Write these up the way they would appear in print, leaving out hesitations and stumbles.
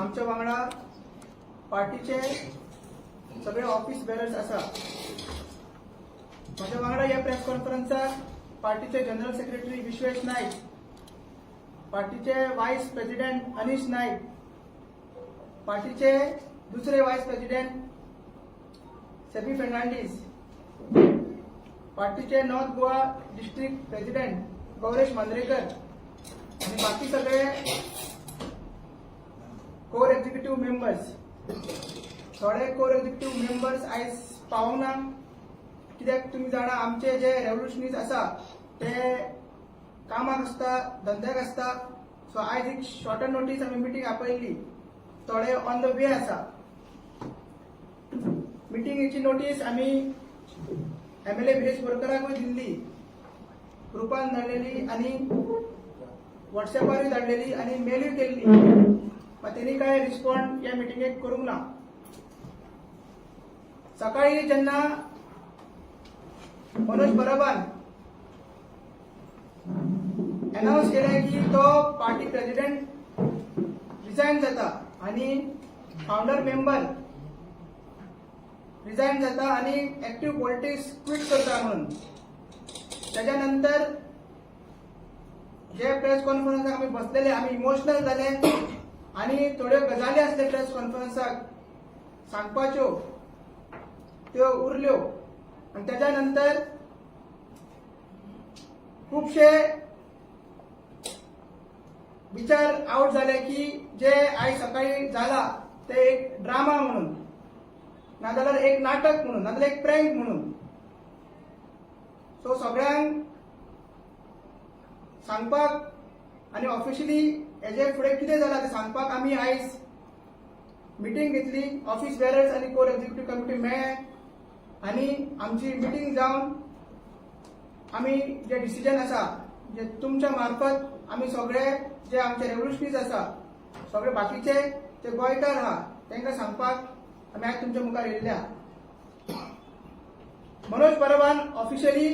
आमच्या वांगडा पार्टीचे सगळे ऑफिस बेरर्स आसा. म्हज्या वांगडा ह्या प्रेस कॉन्फरन्साक पार्टीचे जनरल सेक्रेटरी विश्वेश नायक, पार्टीचे वायस प्रेसिडेंट अनिश नायक, पार्टीचे दुसरे वायस प्रेसिडेंट सेबी फर्नांडीस, पार्टीचे north Goa district president Gauresh Mandrekar आणि बाकी सगळे कोर एक्झिक्युटिव्ह मेंबर्स. थोडे कोर एक्झिक्युटिव्ह मेंबर्स आयज पावना, कित्याक तुमी जाणा, आमचे जे रेव्होल्युशनीज आसा ते कामाक आसता, धंद्याक आसता. सो आयज एक शॉर्टर नोटीस आमी मिटींग आपयल्ली. थोडे ऑन the वे आसा. मिटिंगेची नोटीस आमी एमएलए विरेश बोरकराकूय दिल्ली, ग्रुपान धाडलेली आनी व्हॉट्सॅपारूय धाडलेली आनी मेलूय केल्ली. मात तेणी काय रिस्पॉन्ड ह्या मिटिंगेक करूंक ना. सकाळी जेन्ना मनोज परबान अनाउन्स केलें की तो पार्टी प्रेसिडेंट रिजायन जाता आनी फाउंडर मेंबर रिजायन जाता आनी एक्टिव्ह पॉलिटिक्स क्विट करता म्हणून, त्याच्या नंतर जे प्रेस कॉन्फरन्साक आमी बसलेले, आमी इमोशनल जाले आनी थोड्यो गजाली आसले प्रेस कॉन्फरन्साक सांगपाच्यो, त्यो उरल्यो. आनी त्याच्या नंतर खुबशे विचार आवट जाले की जे आयज सकाळी जाला ते एक ड्रामा म्हणून, नाजाल्यार एक नाटक म्हणून, नाजाल्यार एक प्रँक म्हणून. सो सगळ्यांक सांगपाक आनी ऑफिशियली हेजे फुडें कितें जालां तें सांगपाक आमी आयज मिटींग घेतली. ऑफिस बेरर्स आनी कोर एक्झिक्युटिव्ह कमिटी मेळ्ळे आनी आमची मिटींग जावन आमी जे डिसिजन आसा, जे तुमच्या मार्फत आमी सगळे जे आमचे रेव्होल्युशनीज आसा, सगळे बाकीचे जे गोंयकार आहा, तांकां सांगपाक आमी आयज तुमच्या मुखार येयल्ले आहा. मनोज परबान ऑफिशियली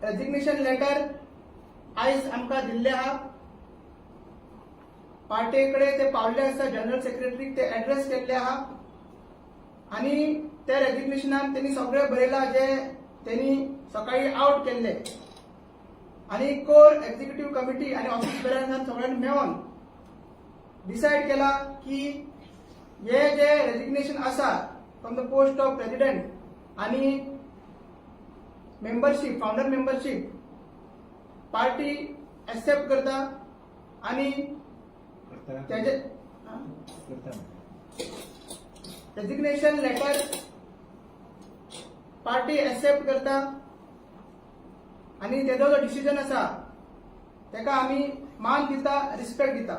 रेजिग्नेशन लेटर आयज आमकां दिल्ले आहा. पार्टे कडेन ते पावल्ले आसा, जनरल सेक्रेटरीक ते एड्रेस केल्ले आहा आनी त्या रेजिग्नेशनान त्यांनी सगळे बरयला जे त्यांनी सकाळी आवट केल्ले. आनी कोर एक्झिक्युटिव्ह कमिटी आनी ऑफिस बेरर्सान सगळ्यांनी मेळोन डिसायड केला की हे जे रेजिग्नेशन आसा from the post of president आणि membership, founder membership, party accept करता आणि त्याचे रेजिग्नेशन लेटर पार्टी एक्सेप्ट करता आणि तेजो जो डिसिजन आसा तेका आमी मान दिता, रिस्पेक्ट दिता.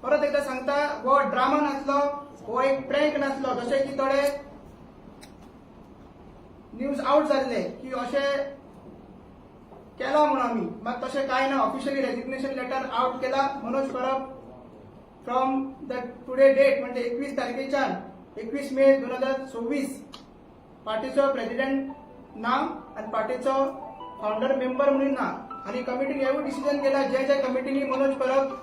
परत एकदा सांगता, हो ड्रामा नासलो, हो एक प्रँक नासलो, जशें की थोडे न्यूज आउट जाल्ले की अशें केला म्हणून आमी. मात तशें कांय ना. ऑफिशियली रेजिग्नेशन लेटर आउट केला मनोज परब फ्रॉम the today date, म्हणजे 21 तारखेच्यान, 21 मे 2026 पार्टीचो प्रेसिडेंट ना आनी पार्टीचो फाउंडर मेंबर म्हणून ना. आनी कमिटीन हेवूय डिसिजन केला, जे जे कमिटीनी मनोज परब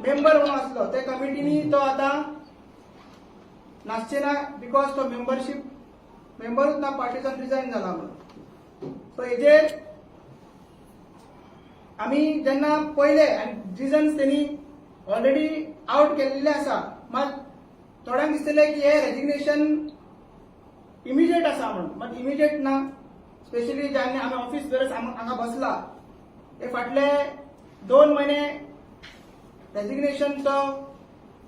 मेंबर म्हणून आसलो ते कमिटीनी तो आतां नासचे ना, because तो मेंबरशीप मेंबरूच ना, पार्टीच्यान रिजायन जाला म्हणून. सो हेजेर आमी जेन्ना पयले आनी रिजन्स तेणी ऑलरेडी आवट केल्ले आसा, मात थोड्यांक दिसतलें की हे रेजिग्नेशन इमिजिएट आसा म्हणून. मात इमिजिएट ना. स्पेशली ज्यांनी आमी ऑफिस बेरर्स हांगा बसला, हे फाटले 2 म्हयने रेजिग्नेशन तो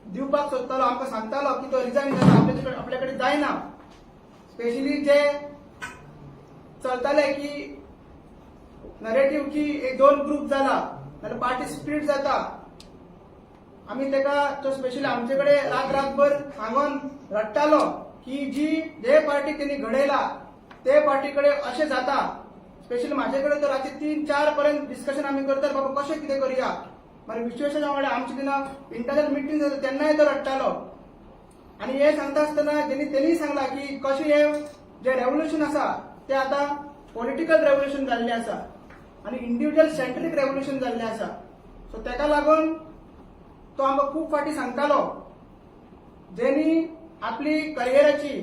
दिवपाक सोदतालो. आमकां सांगतालो की तो रिजायन जाता, आपल्या कडेन जायना. स्पेशली जे चलताले की नरेटीव की एक दोन ग्रुप जाला नाल्यार पार्टी स्प्लिट जाता, आमी तेका तो स्पेशली आमचे कडेन रात रातभर सांगोन रडटालो की जी जे पार्टी तेणी घडयला ते पार्टी कडेन अशें जाता. स्पेशली म्हाजे कडेन तर राती 3-4 पर्यंत डिस्कशन आमी करतात, बाबा कशें कितें करुया. मागीर विश्वेशा वांगडा आमची जेन्ना इंटरनल मिटींग जाता, तेन्नाय तो रडटालो. आनी हे सांगता आसतना तेणी सांगला की कशें हे जे रेव्होल्युशन आसा ते आतां पॉलिटिकल रेव्होल्युशन जाल्लें आसा आनी इंडिव्हिज्युअल सेंट्रीक रेव्होल्युशन जाल्लें आसा. सो तेका लागून तो आमकां खूब फावटी सांगतालो. जेणी आपली करियराची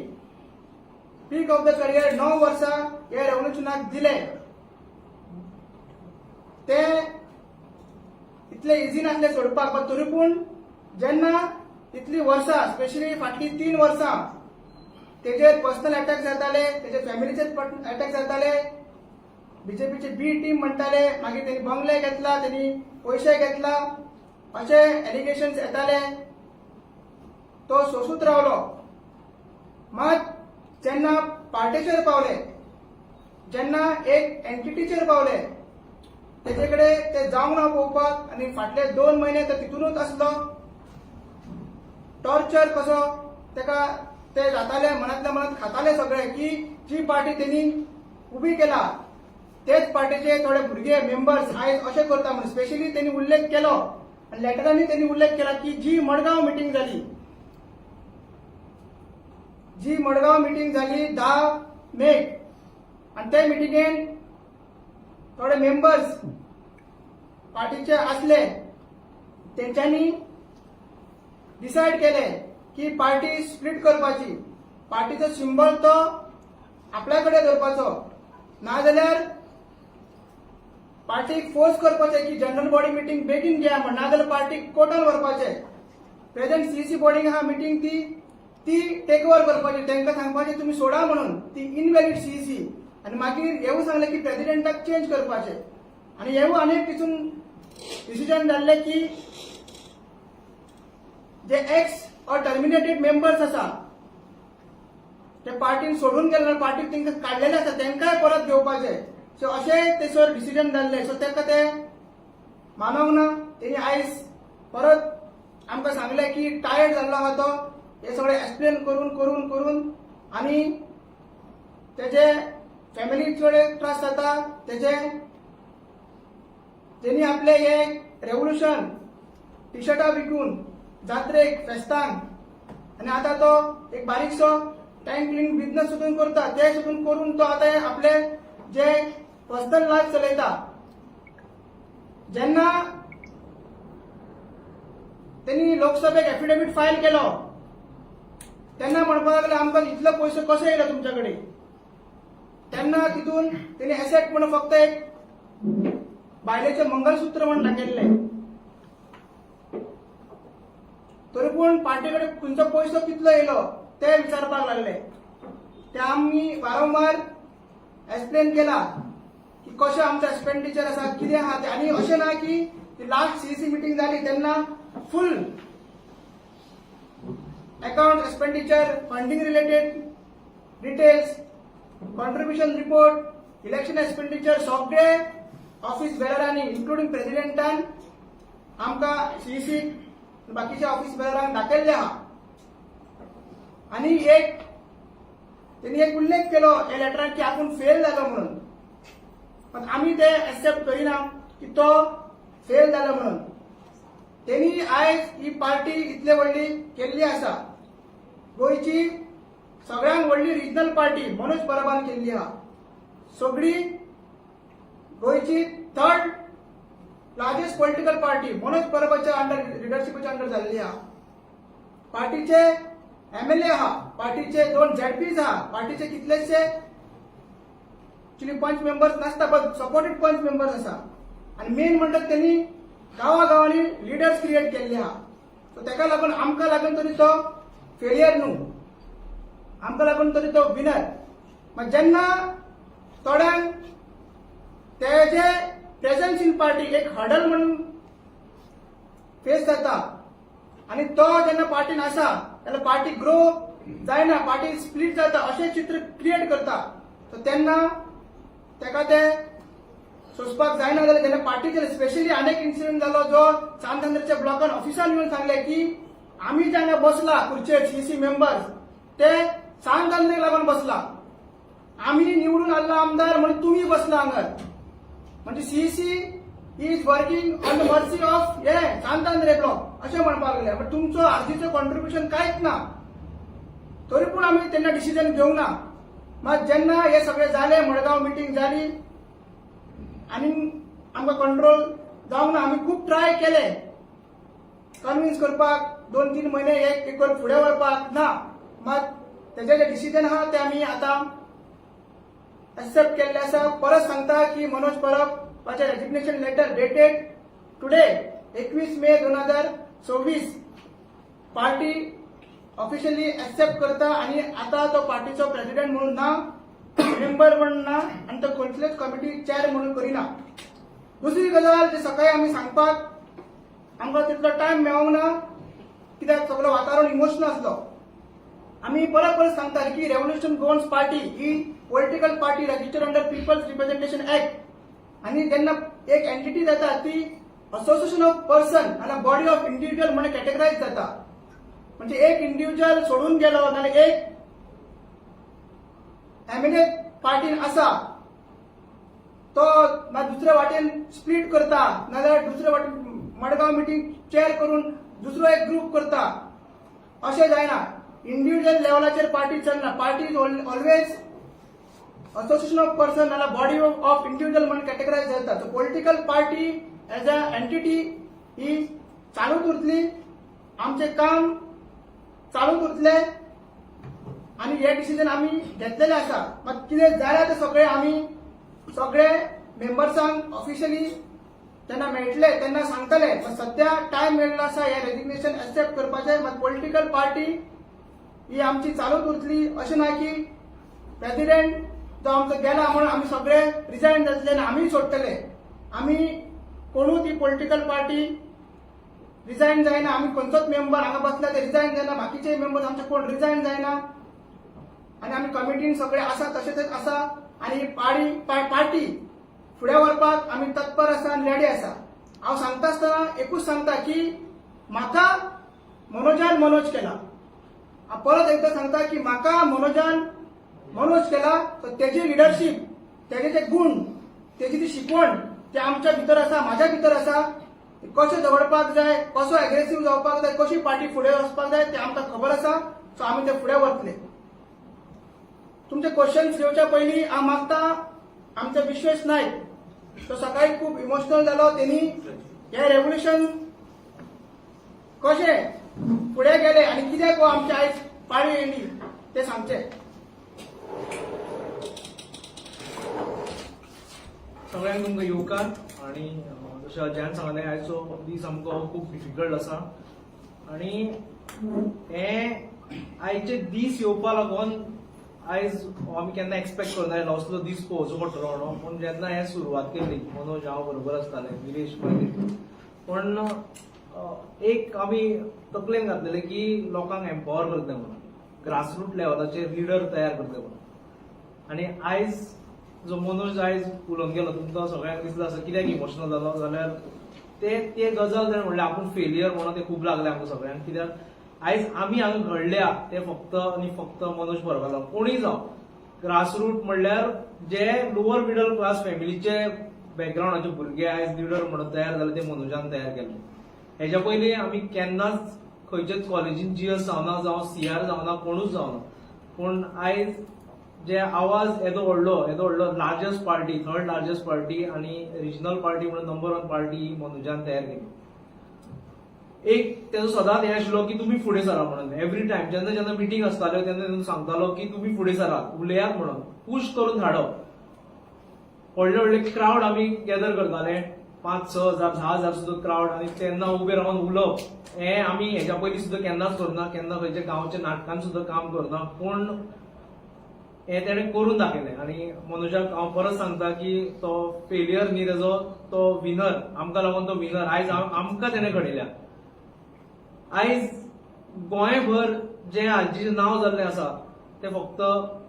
पीक ऑफ the career 9 वर्सां हे रेव्होल्युशनाक दिले, ते इतले इझी नासले सोडपाक. पण तरी पूण जेन्ना इतली वर्सां, स्पेशली फाटली 3 वर्सां तेजेर पर्सनल अटॅक जाताले, तेजे फॅमिलीचेर अटॅक जाताले, बीजेपीचे बी टीम म्हणटाले, मागीर तेणी बंगले घेतला, तेणी पयशे घेतला अशे एलिगेशन्स येताले, तो सोसूत रावलो. मात जेन्ना पार्टेचेर पावले, जेन्ना एक एंटिटीचेर पावले, तेजे कडेन ते जावंक ना पळोवपाक. आनी फाटले 2 म्हयने तो तितूनच आसलो. टॉर्चर कसो तेका ते जाताले, मनांतल्या मनात खाताले सगळे की जी पार्टी तेणी उबी केला तेच पार्टीचे थोडे भुरगे मेंबर्स आयज अशें करता म्हणून. स्पेशली तेणी उल्लेख केलो आनी लेटरांनी तेणी उल्लेख केला की जी मडगांव मिटींग जाली, जी मडगांव मिटींग जाली 10 मेक, आनी ते मिटिंगेन थोडे मेंबर्स पार्टीचे आसले, तेंच्यांनी डिसायड केले की पार्टी स्प्लीट करपाची, पार्टीचो सिंबल तो आपल्या कडेन दवरपाचो, नाजाल्यार पार्टीक फोर्स करपाचें की जनरल बॉडी मिटींग बेगीन घेया म्हण, नाजाल्यार पार्टीक कोर्टान व्हरपाचें. प्रेझेंट सीईसी बॉडीक आहा मिटींग, ती ती टेक ओवर करपाची, तांकां सांगपाचें तुमी सोडा म्हणून ती इनव्हॅलिड सीईसी. आनी मागीर हेवूय सांगलें की प्रेसिडेंटाक चेंज करपाचें. आनी हेवूय आनी तितून डिसिजन जाल्लें की जे एक्स ऑर टर्मिनेटेड मेंबर्स आसा, ते पार्टीन सोडून गेले, पार्टीक तांकां काडलेले आसा, तांकांय परत घेवपाचे. सो अशें थंयसर डिसिजन जाल्लें. सो ताका ते मानोंक ना. तेणी आयज परत आमकां सांगलें की टायर्ड जाल्लो आहा तो हे सगळें एक्सप्लेन करून करून करून, आनी तेजे फॅमिली कडेन त्रास जाता तेजे. तेणी आपले हे रेव्होल्युशन टिशर्टां विकून जात्रेक, फेस्तांक, आनी आतां तो एक बारीकसो टँक क्लिनिंग बिझनस सुद्दां करता, ते सुद्दां करून तो आतां आपले जे पर्सनल लायफ चलयता. जेन्ना तेणी लोकसभेक एफिडेवीट फायल केलो तेन्ना म्हणपाक लागले आमकां इतलो पयसो कसो येयलो तुमच्या कडेन. तेन्ना तितून तेणी एसेट म्हणून फक्त एक बायलेचें मंगलसूत्र म्हण दाखयल्लें. तरी पूण पार्टी कडेन खंयचो पयसो कितलो येयलो ते विचारपाक लागले. ते आमी वारंवार एक्सप्लेन केला की कशें आमचें एक्सपेंडिचर आसा, कितें आहा तें. आनी अशें ना की लास्ट सीईसी मिटींग जाली तेन्ना full account, expenditure, funding related details, contribution report, election expenditure सगळे ऑफिस बेररांनी इन्क्लुडींग प्रेसिडेंटान आमकां सीईसी बाकीच्या ऑफिस बेररांक दाखयल्ले आहा. आनी एक तेणी एक उल्लेख केलो ह्या लेटरान की आपूण फेल जालो म्हणून. पण आमी ते एक्सेप्ट करिना की तो फेल जालो म्हणून. तेणी आयज ही पार्टी इतले व्हडली केल्ली आसा, गोंयची सगळ्यांत व्हडली रिजनल पार्टी मनोज परबान केल्ली आहा, सगळी गोंयची third largest political party Manoj परबाच्या अंडर, लिडरशिपाच्या अंडर जाल्ली आहा. पार्टीचे एमएलए आहा, पार्टीचे दोन झेडपीज आहा, पार्टीचे कितलेशे एक्चुअली पंच मेंबर्स नासता पण सपोर्टेड पंच मेंबर्स आसा. आनी मेन म्हणटात त्यांनी गांवा गांवांनी लिडर्स क्रिएट केल्ले आहा. सो तेका लागून आमकां लागून तरी तो फेलियर न्हू, आमकां लागून तरी तो विनर. मात जेन्ना थोड्यांक तेजे प्रेझन्स इन पार्टी एक हर्डल म्हणून फेस जाता आनी तो जेन्ना पार्टीन आसा जाल्यार पार्टी ग्रो जायना, पार्टी स्प्लीट जाता अशें चित्र क्रिएट करता. सो तेन्ना तेका ते सोंसपाक जायना जाल्यार जेन्ना पार्टीचेर स्पेशली अनेक इन्सिडंट जालो जो सांत आंद्रेच्या ब्लॉकान ऑफिसान येवन सांगले की आमी जे हांगा बसला खुर्चेर सीईसी मेंबर्स ते सांत आंद्रेक लागून बसला, आमी निवडून आडला आमदार म्हणून तुमी बसला हांगर. म्हणजे CEC is working on the mercy of हे सांत आंद्रे ब्लॉक अशें म्हणपाक लागले. पण तुमचो आर्जीचो कॉन्ट्रिब्युशन कांयच ना. तरी पूण आमी तेन्ना डिसिजन घेवंक ना. मात जेन्ना हे सगळें जालें, मडगांव मिटींग जाली आनी आमकां कंट्रोल जावंक ना. आमी खूब ट्राय केले कन्विन्स करपाक. 2-3 म्हयने एक करून फुडें व्हरपाक ना. मात तेजे जे डिसिजन आहा ते आमी आतां एक्सेप्ट केल्ले आसा. परत सांगता की मनोज परब हाचे रेजिग्नेशन लेटर डेटेड टुडे 21 मे 2026 पार्टी ऑफिशियली एक्सेप्ट करता आणि आता तो पार्टीचो प्रेसिडेंट म्हणून ना, मेंबर म्हणून ना आनी तो खंयचलेच कमिटी चेअर म्हणून करिना. दुसरी गजाल जी सकाळी आमी सांगपाक आमकां तितलो टायम मेळोंक ना, कित्याक सगळो वातावरण इमोशनल आसलो. आमी परत परत सांगता की रेव्होल्युशन गोवन्स पार्टी ही political party registered under People's Representation Act आणि जेन्ना एक एंटिटी जाता ती असोसिएशन ऑफ पर्सन आनी बॉडी ऑफ इंडिव्हिज्युअल म्हणून कॅटेगरायज जाता. म्हणजे एक इंडिव्हिज्युअल सोडून गेलो नाल्यार एक एमएलए पार्टीन आसा तो मागीर दुसरे वाटेन स्प्लीट करता, नाल्यार दुसरे वाटेन मडगांव मिटींग चेअर करून दुसरो एक ग्रुप करता, अशें जायना. इंडिव्हिज्युअल लेवलाचेर पार्टी चलना. Party is always association of person नाल्यार बॉडी ऑफ इंडिव्हिज्युअल म्हणून कॅटेगरायज जाता. So political party as a entity ही चालूच उरतली, आमचें काम चालूच उरतलें आनी हे डिसिजन आमी घेतलेले आसा. मात कितें जाल्यार ते सगळे आमी सगळे मेंबर्सांक ऑफिशियली जेन्ना मेळटले तेन्ना सांगतले. पण सध्या टायम मेळ्ळो आसा हे रेजिग्नेशन एक्सेप्ट करपाचें. मात पॉलिटिकल पार्टी ही आमची चालूच उरतली. अशें ना की प्रेसिडेंट जो आमचो गेला म्हणून आमी सगळे रिजायन जातले आनी आमी सोडटले. आमी कोणूच ही पॉलिटिकल पार्टी रिजायन जायना. आमी खंयचोच मेंबर हांगा बसला ते रिजायन जायना, बाकीचे मेंबर आमचे कोण रिजायन जायना आनी आमी कमिटीन सगळे आसा तशेंच आसा आनी ही पार्टी फुडें व्हरपाक आमी तत्पर आसा आनी रेडी आसा. हांव सांगता आसतना एकूच सांगता की म्हाका मनोजान मनोज केला. हांव परत एकदां सांगता की म्हाका मनोजान मनोज केला, तर तेजी लिडरशीप, तेजे ते गुण, तेजी ती शिकवण ते आमच्या भितर आसा, म्हाज्या भितर आसा. कशें झगडपाक जाय, कसो एग्रेसीव जावपाक जाय, कशी पार्टी फुडें वचपाक जाय ते आमकां खबर आसा. सो आमी ते फुडें वतले. तुमचे क्वेश्चन्स घेवच्या पयलीं हांव मागता, आमचे विश्वेश नायक तो सकाळी खूब इमोशनल जालो. तेणी हे रेव्होल्युशन कशें फुडें गेले आनी कित्याक हो आमच्या आयज पाळी येयली ते सांगचे. सगळ्यांक तुमकां येवकार आनी जशें अजयान सांगलें, आयचो दीस आमकां खूब डिफिकल्ट आसा आनी हे आयचे दीस येवपा लागून आयज आमी केन्ना एक्सपेक्ट करना असलो दीस पळोवचो पडटलो म्हणून. पूण जेन्ना हे सुरवात केली, मनोज हांव बरोबर आसताले, निलेश मागीर, पूण एक आमी तकलेन घातलेले की लोकांक एम्पावर करतले म्हणून, ग्रासरूट लेवलाचेर लिडर तयार करतले म्हणून. आनी आयज जो मनोज आयज उलोवन गेलो, तुमकां सगळ्यांक दिसला आसा कित्याक इमोशनल जालो जाल्यार ते ते गजाल ताणें म्हणलें आपूण फेलियर म्हणून, ते खूब लागले आमकां सगळ्यांक. कित्याक आयज आमी हांगा घडल्या ते फक्त आनी फक्त मनोज परबा लागून. कोणूय जावं, ग्रासरूट म्हणल्यार जे लोअर मिडल क्लास फॅमिलीचे बॅकग्रावंडाचे भुरगे आयज लिडर म्हणून तयार जाले ते मनोजान तयार केले. हेच्या पयलीं आमी केन्नाच खंयच्याच कॉलेजीन जीएस जावना, जावं सीआर जावना, कोणूच जावना. पूण आयज जे आवाज येदो व्हडलो largest party, third largest party आनी रिजनल पार्टी म्हणून नंबर वन पार्टी ही मनोजान तयार केली. एक तेजो सदांच हें आशिल्लो की तुमी फुडें सरा म्हणून. एवरी टायम जेन्ना जेन्ना मिटींग आसताल्यो तेन्ना तेन्ना सांगतालो की तुमी फुडें सरात, उलयात म्हणून, पुश करून धाडप. व्हडले व्हडले क्रावड आमी गॅदर करताले, 5-6 हजार, 10,000 सुद्दां क्रावड, आनी तेन्ना उबे रावन उलोवप हें आमी हेच्या पयलीं सुद्दां केन्नाच करना, केन्ना खंयच्या गांवच्या नाटकान सुद्दां काम करना, पूण हें तेणें करून दाखयलें. आनी मनोजाक हांव परत सांगता की तो फेलियर न्ही तेजो, तो विनर. आमकां लागून तो विनर. आयज आमकां तेणें घडयल्या. आयज गोंयभर जें आजीचें नांव जाल्लें आसा तें फक्त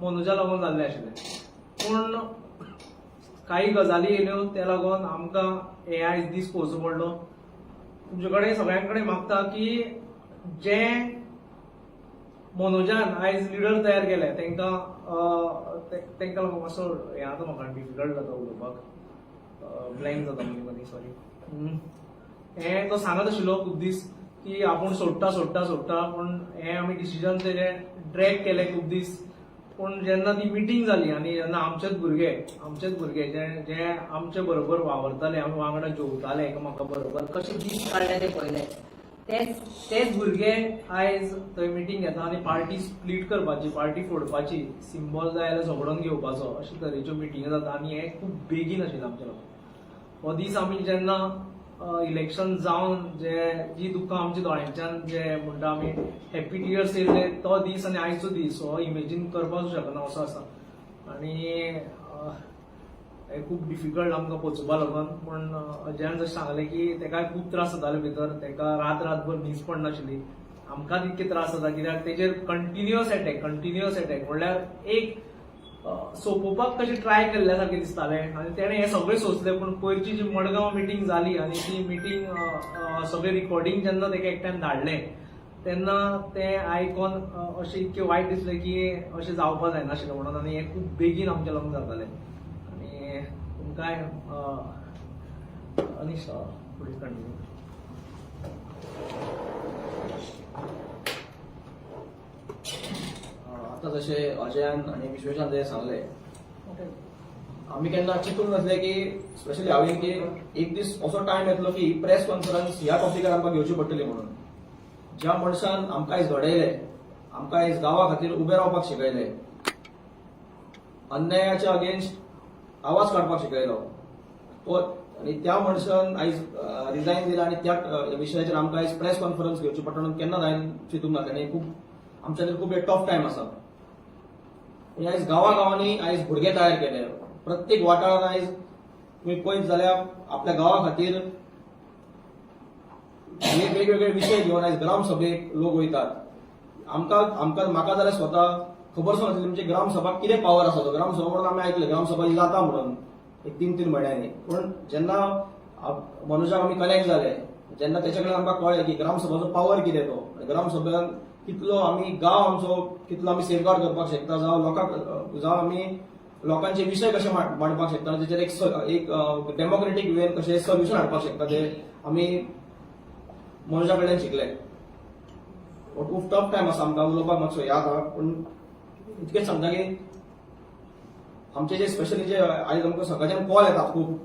मनोजा लागून जाल्लें आशिल्लें. पूण काही गजाली येयल्यो, ते लागून आमकां हे आयज दीस पळोवचो पडलो. तुमचे कडेन सगळ्यां कडेन मागता की जे मनोजान आयज लिडर तयार केले तेंकां लागून मातसो हें आतां म्हाका डिफिकल्ट जाता उलोवपाक, ब्लँक जाता मदीं मदीं, सॉरी. हें तो सांगत आशिल्लो खूब दीस की आपूण सोडटा, सोडटा, सोडटा, पूण हें आमी डिसिजन तेजें ड्रॅग केलें खूब दीस. पूण जेन्ना ती मिटींग जाली आनी जेन्ना आमचेच भुरगे जे जे आमचे बरोबर वावरताले, आमी वांगडा जेवताले, एकामेका बरोबर कशे दीस काडले ते पळयले. तेच तेच भुरगे आयज थंय मिटींग घेता आनी पार्टी स्प्लीट करपाची, पार्टी फोडपाची, सिंबॉल जाय जाल्यार झगडोन घेवपाचो, अशे तरेच्यो मिटिंग्यो जाता. आनी हें खूब बेगीन आशिल्लें आमच्या लोकांक. हो दीस आमी जेन्ना इलेक्शन जावन जे जी दुकां आमच्या दोळ्यांच्यान जे म्हणटा आमी हॅपी टियर्स येयल्ले, तो दीस आनी आयचो दीस हो इमेजीन करपाक शकना असो आसा. आनी हें खूब डिफिकल्ट आमकां पचोवपा लागून. पूण अजयान जशें सांगलें की तेकाय खूब त्रास जाताले भितर, तेका रात रातभर न्हीद पडनाशिल्ली. आमकां तितके त्रास जाता कित्याक तेजेर कंटिन्युअस एटॅक, कंटिन्युअस एटॅक, म्हणल्यार एक सोंपोवपाक कशें ट्राय केल्ल्या सारकें दिसतालें. आनी तेणें हें सगळें सोंसलें. पूण पयरची जी मडगांव मिटींग जाली आनी ती मिटींग सगळें रिकॉर्डिंग जेन्ना तेका एकट्यान धाडलें तेन्ना तें आयकोन अशें इतकें वायट दिसलें की अशें जावपा जायनाशिल्लें म्हणून. आनी हें खूब बेगीन आमच्या लागून जातालें. आनी तुमकांय अनिश फुडें कंटिन्यू. आता जशें अजयान आनी विश्वेशान जे सांगले, आमी केन्ना चिंतूंक नासले की स्पेशली हांवें की एक दीस असो टायम येतलो की प्रेस कॉन्फरन्स ह्या टॉपिकार आमकां घेवची पडटली म्हणून. ज्या मनशान आमकां आयज घडयले, आमकां आयज गांवा खातीर उबें रावपाक शिकयले, अन्यायाच्या अगेन्स्ट आवाज काडपाक शिकयलो तो, आनी त्या मनशान आयज रिजायन दिला आनी त्या विशयाचेर आमकां आयज प्रेस कॉन्फरन्स घेवची पडटा म्हणून केन्ना हांवें चिंतूंक नासलें. आनी खूब आमच्या खातीर खूब एक टफ टायम आसा. आनी आयज गांवा गांवांनी आयज भुरगे तयार केले. प्रत्येक वाठारांत आयज तुमी पळयत जाल्यार आपल्या गांवा खातीर हे वेगवेगळे विशय घेवन आयज ग्रामसभेक लोक वयतात. आमकां आमकां म्हाका जाल्यार स्वता खबर सुद्दां नासली म्हणजे ग्रामसभा कितें पावर आसा तो. ग्रामसभा म्हणून आमी आयकलें, ग्रामसभा ही जाता म्हणून एक 3-3 म्हयन्यांनी. पूण जेन्ना मनोजाक आमी कनेक्ट जाले, जेन्ना तेच्या कडेन आमकां कळ्ळें की ग्रामसभाचो पावर कितें तो आनी ग्रामसभेन कितलो आमी गांव आमचो कितलो आमी सेफगार्ड करपाक शकता, जावं लोकांक, जावं आमी लोकांचे विशय कशे मांडपाक शकता, तेचेर एक डेमोक्रेटीक वेन कशें सोल्युशन हाडपाक शकता, ते आमी मनोजा कडल्यान शिकले. हो खूब टफ टायम आसा. आमकां उलोवपाक मातसो याद आहा, पूण इतकेंच सांगता की आमचे जे स्पेशली जे आयज आमकां सकाळच्यान कॉल येता खूब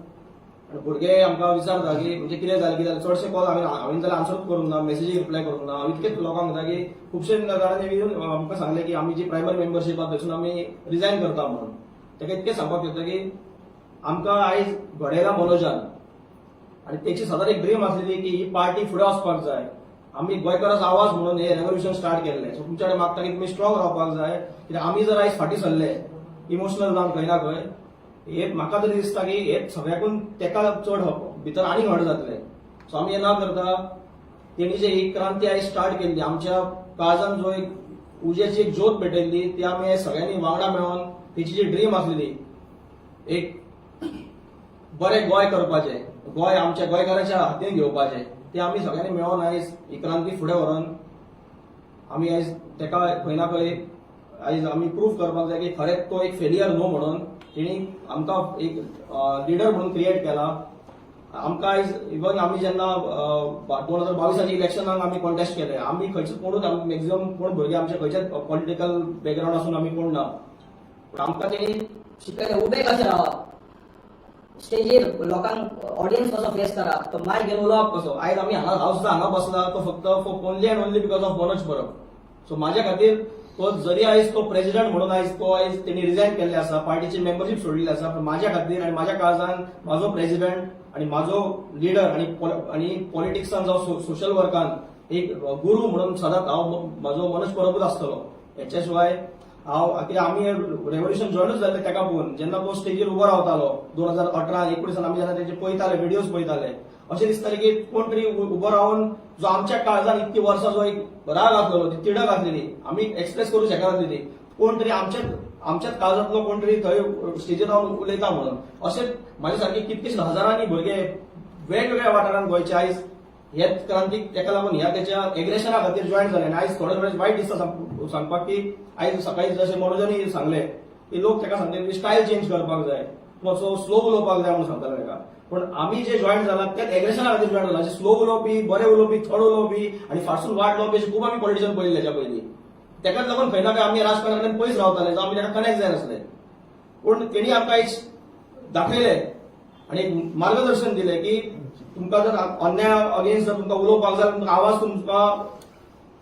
आनी भुरगे आमकां विचारता की म्हणजे कितें जालें, कितें जालें. चडशे कॉल हांवें जाल्यार आन्सरूच करूंक ना, मेसेजी रिप्लाय करूंक ना. हांव इतकेच लोकांक म्हणटा की खुबशे जाणांनी येवन आमकां सांगलें की आमी जी प्रायमरी मेंबरशीप आहा थंयसून आमी रिजायन करता म्हणून. ताका इतकें सांगपाक सोदता की आमकां आयज घडयला मनोजान आनी तेची सदांच एक ड्रीम आसलेली की ही पार्टी फुडें वचपाक जाय. आमी गोंयकाराचो आवाज म्हणून हे रेव्होल्युशन स्टार्ट केल्लें. सो तुमच्या कडेन मागता की तुमी स्ट्रॉंग रावपाक जाय, कित्याक आमी जर आयज फाटीं सरले इमोशनल जावन खंय ना खंय, हे म्हाका तरी दिसता की हे सगळ्याकून तेका चड भितर आनीक हर्ट जातले. सो आमी हे ना करता तेणी जे एक क्रांती आयज स्टार्ट केल्ली, आमच्या काळजान जो एक उज्याची एक ज्योत पेटयल्ली, ती आमी आयज सगळ्यांनी वांगडा मेळोन तेची जी ड्रीम आसलेली एक बरें गोंय करपाचें, गोंय आमच्या गोंयकाराच्या हातीन घेवपाचें, ते आमी सगळ्यांनी मेळोन आयज ही क्रांती फुडें व्हरोन आमी आयज तेका खंय ना खंय आयज आमी प्रूव करपाक जाय की खरेंच तो एक फेलियर न्हू म्हणून. तेणी आमकां एक लिडर म्हणून क्रिएट केला आमकां. आयज इवन आमी जेन्ना 2022च्या इलेक्शनाक आमी कॉन्टेस्ट केले, आमी खंयचे कोणूच मॅक्झिमम कोण भुरगे आमचे खंयच्याच पॉलिटिकल बॅकग्रावंड आसून आमी कोण ना, पूण आमकां तेणी शिकयलें उबे कशें रावप स्टेजीर, लोकांक ऑडियन्स कसो फेस करप, तो मायक घेवन उलोवप कसो. आयज आमी हांगा, हांव सुद्दां हांगा बसला तो फक्त for only and only because of Manoj Parab. So माझ्या खातीर तो जरी आयज तो प्रेसिडेंट म्हणून आयज तो आयज तेणी रिजायन केल्ले आसा, पार्टीची मेंबरशीप सोडलेली आसा, पण माझ्या खातीर आनी माझ्या काळजान म्हाजो प्रेसिडेंट आनी म्हाजो लिडर आनी पॉलिटिक्सान जावं सोशल वर्कान एक गुरू म्हणून सदांच हांव म्हाजो मनोज परबूच आसतलो. हेच्या शिवाय हांव, कित्याक आमी रेव्होल्युशन जॉयनूच जाल्ले तेका पळोवन. जेन्ना तो स्टेजीर उबो रावतालो 2018-19 आमी जेन्ना तेजे पळयताले, व्हिडियोज पळयताले, अशें दिसताले की कोण तरी उबो रावन जो आमच्या काळजान इतकी वर्सां जो एक राग आसलेलो, ती तिडक आसलेली, आमी एक्सप्रेस करूं शकनासलेली, कोण तरी आमच्याच काळजांतलो कोण तरी थंय स्टेजीर रावन उलयता म्हणून. अशें म्हाजे सारके कितकेशे हजारांनी भुरगे वेगवेगळ्या वाठारांत गोंयचे आयज हेच क्रांतीक तेका लागून ह्या तेच्या एग्रेशना खातीर जॉयन जाले. आनी आयज थोडे थोडे वायट दिसता सांगपाक की आयज सकाळी जशें मनोजानी सांगले की लोक तेका सांगले की स्टायल चेंज करपाक जाय, मातसो स्लो उलोवपाक जाय म्हणून सांगताले तेका. पूण आमी जे जॉयन जाला त्याच एग्रेशना खातीर जॉयन जाला. स्लो उलोवपी, बरे उलोवपी, थोडे उलोवपी आनी फारसून वाट लावपी अशे खूब आमी पॉलिटिशियन पळयले तेच्या पयलीं. तेकाच लागून खंय ना खंय आमी राजकारणा कडेन पयस रावताले, जावं आमी ताका कनेक्ट जायनासले. पूण तेणी आमकां आयज दाखयले. आणि एक मार्गदर्शन दिलें की तुमकां जर अन्याय अगेन्स्ट जर तुमकां उलोवपाक जाय, तुमकां आवाज तुमकां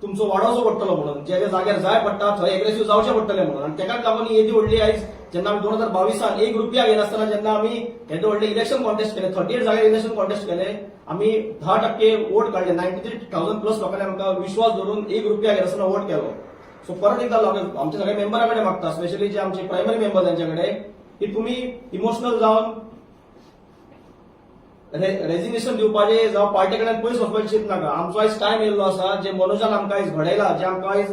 तुमचो वाडोवचो पडटलो म्हणून, ज्या ज्या जाग्यार जाय पडटा थंय एग्रेसिव्ह जावचें पडटलें म्हणून. आनी तेकाच लागून ही येदी व्हडली आयज जेन्ना आमी 2022 एक रुपया घेनासतना जेन्ना आमी येदे व्हडले इलेक्शन कॉन्टेस्ट केले, 38 जाग्यार इलेक्शन कॉन्टेस्ट केले, आमी 10% वोट काडले, 93,000 प्लस लोकांनी आमकां विश्वास दवरून एक रुपया घेनासतना वोट केलो. सो परत एकदा लोकांक, आमच्या सगळ्या मेंबरा कडेन मागता, स्पेशली जे आमचे प्रायमरी मेंबर त्यांच्या कडेन, की तुमी इमोशनल जावन रेजिग्नेशन दिवपाचें जावं पार्टी कडल्यान पयस वचपाचें चिंत नाका. आमचो आयज टायम येयल्लो आसा. जे मनोजान आमकां आयज घडयला, जे आमकां आयज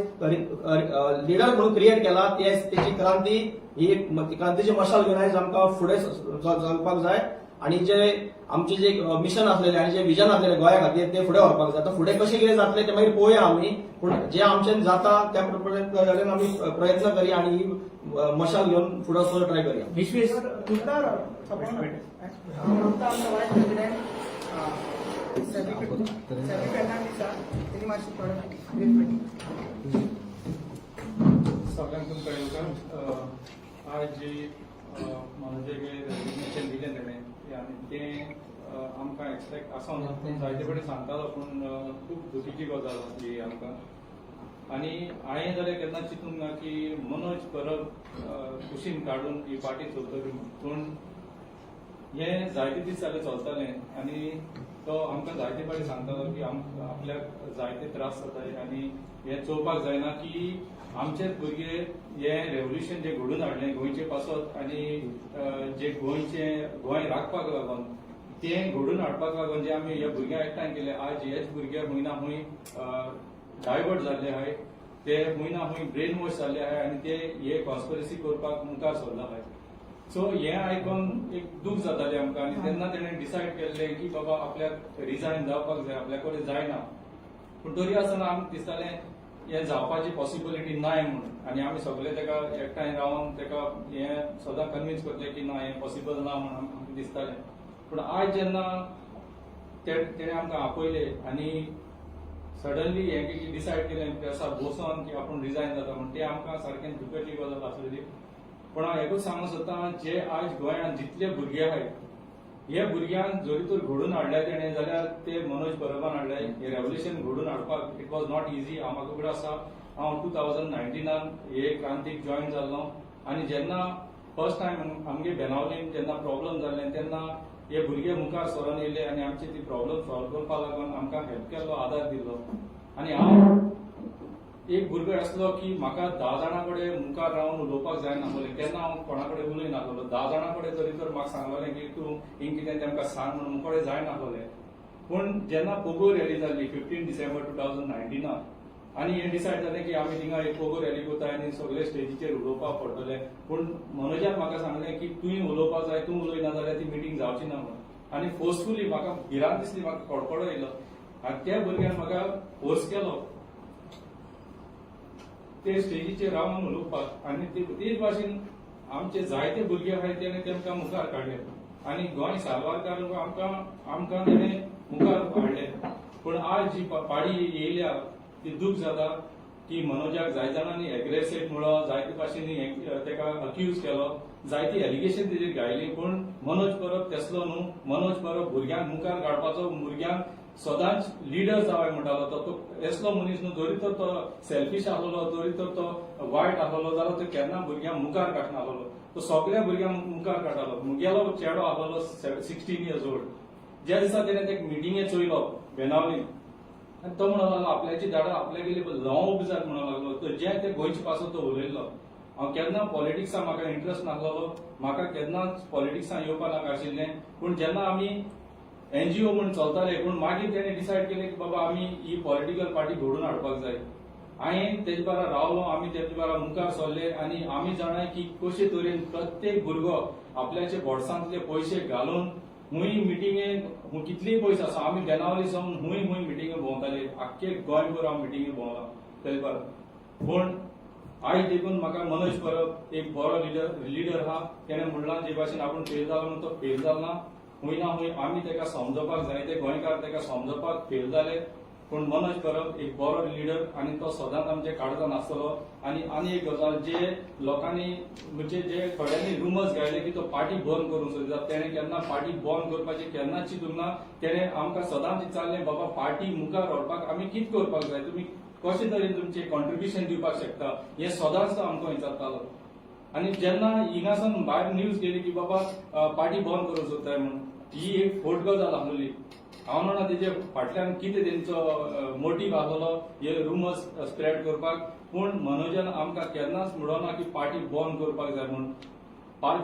लिडर म्हणून क्रिएट केला, ती आयज तेची क्रांती, ही एक क्रांतीची मशाल घेवन आयज आमकां फुडें चलपाक जाय आणि जे आमचे जे मिशन आसलेले आणि जे विजन आसलेले गोंया खातीर ते फुडें व्हरपाक जाय. आतां फुडें कशें कितें जातलें तें मागीर पळोवया आमी, पूण जे आमच्यान जाता त्या प्रमाणे आमी प्रयत्न करया आणि ही मशाल घेवन फुडें वचपाचो ट्राय करया. विश्वेश. आमचा वायस प्रेसिडेंट सॅबी फेर्नांडीस आसा, तेणी मातशी थोडे ब्रीफ. सगळ्यांक तुमकां येवकार. आज जी मनोजागे रेजिग्नेशन दिलें तेणें आनी तें आमकां एक्सपेक्ट आसा, पूण जायते कडेन सांगतालो, पूण खूब दुखीची गजाल ही आमकां. आनी हांवें जाल्यार केन्ना चिंतूंक ना की मनोज परब कुशीन काडून ही पार्टी चलतली म्हूण. पूण हें जायते दीस जाले चलतालें आनी तो आमकां जायते फावटी सांगतालो की आपल्याक जायते त्रास जाताय आनी हें चोवपाक जायना की आमचेच भुरगे हें रेवोल्युशन जें घडून हाडलें गोंयचे पासत आनी जे गोंयचें गोंय राखपाक लागून, तें घडून हाडपाक लागून जे आमी ह्या भुरग्यांक एकठांय केले, आज हेच भुरगे खंय ना खंय डायवर्ट जाल्ले आहाय, ते खंय ना खंय ब्रेन वॉश जाल्ले आहाय आनी ते हे कॉन्स्पिरसी करपाक मुखार सरला आहाय. सो हें आयकोन एक दूख जातालें आमकां आनी तेन्ना तेणें डिसायड केल्लें की बाबा आपल्याक रिजायन जावपाक जाय, आपल्या कडेन जायना. पूण तरी आसतना आमकां दिसतालें हें जावपाची पॉसिबिलिटी नाय म्हणून आनी आमी सगळे तेका एकठांय रावन तेका हें सदां कन्विन्स करतले की ना, हें पॉसिबल ना म्हणून आमकां दिसतालें. पूण आयज जेन्ना तेणें आमकां आपयले आनी सडनली हें की डिसायड केलें प्रेसार बसोन की आपूण रिजायन जाता म्हण, तें आमकां सारकें दुखची गजाल आसलेली. पूण हांव एकूच सांगूंक सोदतां, जे आयज गोंयांत जितले भुरगे आहाय, हे भुरग्यांक जरी तर घडोवन हाडले तेणें जाल्यार ते मनोज परबान हाडले. हे रेवोल्युशन घडोवन हाडपाक it was not easy. हांव म्हाका खबर आसा, हांव 2019 हे क्रांतीक जॉयन जाल्लो आनी जेन्ना फर्स्ट टायम आमगे बेनावलीन जेन्ना प्रॉब्लम जाल्लें तेन्ना हे भुरगे मुखार सरोन येयले आनी आमची ती प्रॉब्लम सॉल्व करपाक लागून आमकां हेल्प केल्लो, आदार दिल्लो. आनी हांव एक भुरगो आसलो की म्हाका 10 जाणां कडेन मुखार रावन उलोवपाक जायनासलें. केन्ना हांव कोणा कडेन उलयनासलो. 10 जाणां कडेन तरी तर म्हाका सांगलेलें की तूं हिंग कितें तेमकां सांग म्हणून, मुखार जायनासलें. पूण जेन्ना पोगो रॅली जाल्ली 15 डिसेंबर 2019 आनी हें डिसायड जालें की आमी थिंगा एक पोगो रॅली करता आनी सगळे स्टेजीचेर उलोवपाक पडटलें, पूण मनोजान म्हाका सांगलें की तुवें उलोवपाक जाय, तूं उलयना जाल्यार ती मिटींग जावची ना म्हणून. आनी फोर्सफुली म्हाका भिरांत दिसली, म्हाका कडकडो येयलो आनी त्या भुरग्यान म्हाका फोर्स केलो ते स्टेजीचेर रावन उलोवपाक. आनी तेच भाशेन आमचे जायते भुरगे आहाय, तेणे तेमकां मुखार काडले आनी गोंय साल्वार करून आमकां तेणे मुखार हाडले. पूण आज जी पाडी येयल्या ती दूख जाता की मनोजाक जाय जाणांनी एग्रेसिव म्हणलो, जायते भाशेनी तेका अक्यूज केलो, जायती एलिगेशन तेजेर घायली. पूण मनोज परब तेसलो न्हू. मनोज परब भुरग्यांक मुखार काडपाचो, भुरग्यांक सदांच लिडर जावय म्हणटालो. तो असलो मनीस न्हू. जरी तर तो सेल्फीश आसलेलो, जरी तर तो वायट आसलेलो जाल्यार तो केन्ना भुरग्यांक मुखार काडनासलेलो. तो सगळ्या भुरग्यांक मुखार काडटालो. मुगेलो चेडो आसलेलो 16 इयर्स ओल्ड, ज्या दिसा तेणें ते मिटिंगे चोयलो बेनावलीन आनी तो म्हणूंक लागलो आपल्याची झाडां आपल्या गेली ल्हंव उबी जात म्हणूंक लागलो. तर जे ते गोंयचे पासत तो उलयल्लो. हांव केन्ना पॉलिटिक्सान म्हाका इंट्रस्ट नासलेलो, म्हाका केन्नाच पॉलिटिक्सान येवपा नाका आशिल्लें. पूण जेन्ना आमी एनजीओ म्हूण चलताले, पूण मागीर तेणे डिसायड केलें की बाबा आमी ही पॉलिटिकल पार्टी घडोवन हाडपाक जाय. हांवें तेजे बारा रावलो, आमी तेजे बारा मुखार सरले आनी आमी जाणाय की कशे तरेन प्रत्येक भुरगो आपल्याचे बोल्सांतले पयशे घालून हुंय मिटिंगे कितलीय पयस आसा. आमी बेनावली सावन हुंय हुंय मिटिंगे भोंवताले, आख्खे गोंयभर हांव मिटिंगे भोंवला तेजे बारा. पूण आयज देखून म्हाका मनोज परब एक बरो लिडर आहा. तेणें म्हणलां जे भाशेन आपूण फेल जालो म्हणून, तो फेल जालो ना. खूंय ना खूंय आमी तेका समजोवपाक जाय, ते गोंयकार तेका समजोवपाक फेल जाले. पूण मनोज परब एक बरो लिडर आनी तो सदांच आमच्या काळजान आसतलो. आनी आनी एक गजाल, जे लोकांनी म्हणजे जे थोड्यांनी रुमर्स घायले की तो पार्टी बंद करूंक सोदता, तेणें केन्ना पार्टी बंद करपाचें केन्नाच चिंतूंक ना. तेणें आमकां सदांच विचारलें, बाबा पार्टी मुखार व्हरपाक आमी कितें करपाक जाय, तुमी कशे तरेन तुमचें कॉन्ट्रिब्युशन दिवपाक शकता, हें सदांच तो आमकां विचारतालो. आनी जेन्ना हिंगासून भायर न्यूज गेली की बाबा पार्टी बंद करूंक सोदताय म्हणून, ही एक फट गजाल आसलेली. हांव जाणा तेजे फाटल्यान कितें तेंचो मोटीव आसलेलो हे रुमर्स स्प्रेड करपाक, पूण मनोजान आमकां केन्नाच म्हणोना की पार्टी बंद करपाक जाय म्हणून.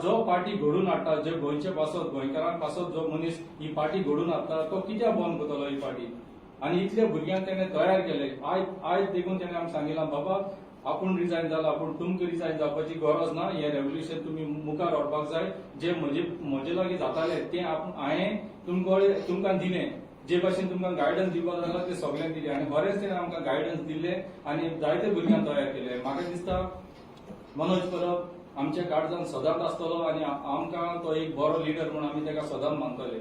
जो पार्टी घडून हाडटा, जे गोंयचे पासत, गोंयकारां पासत जो मनीस ही पार्टी घडून हाडटा, तो कित्याक बंद करतलो ही पार्टी? आनी इतले भुरग्यांक तेणें तयार केले. आयज आयज देखून तेणें आमकां सांगिलां, बाबा आपूण रिजायन जाला, पूण तुमकां रिजायन जावपाची गरज ना, हें रेव्होल्युशन तुमी मुखार व्हरपाक जाय. जे म्हजे लागीं जातालें तें आपूण हांवें तुमकां दिलें, जे भाशेन तुमकां गायडन्स दिवपाक जालां तें सगल्यांक दिलें. आनी बरेंच तेणें आमकां गायडन्स दिल्लें आनी जायते भुरग्यांक तयार केले. म्हाका दिसता मनोज परब आमच्या काळजान सदांच आसतलो आनी आमकां तो एक बरो लिडर म्हूण आमी ताका सदांच मानतले.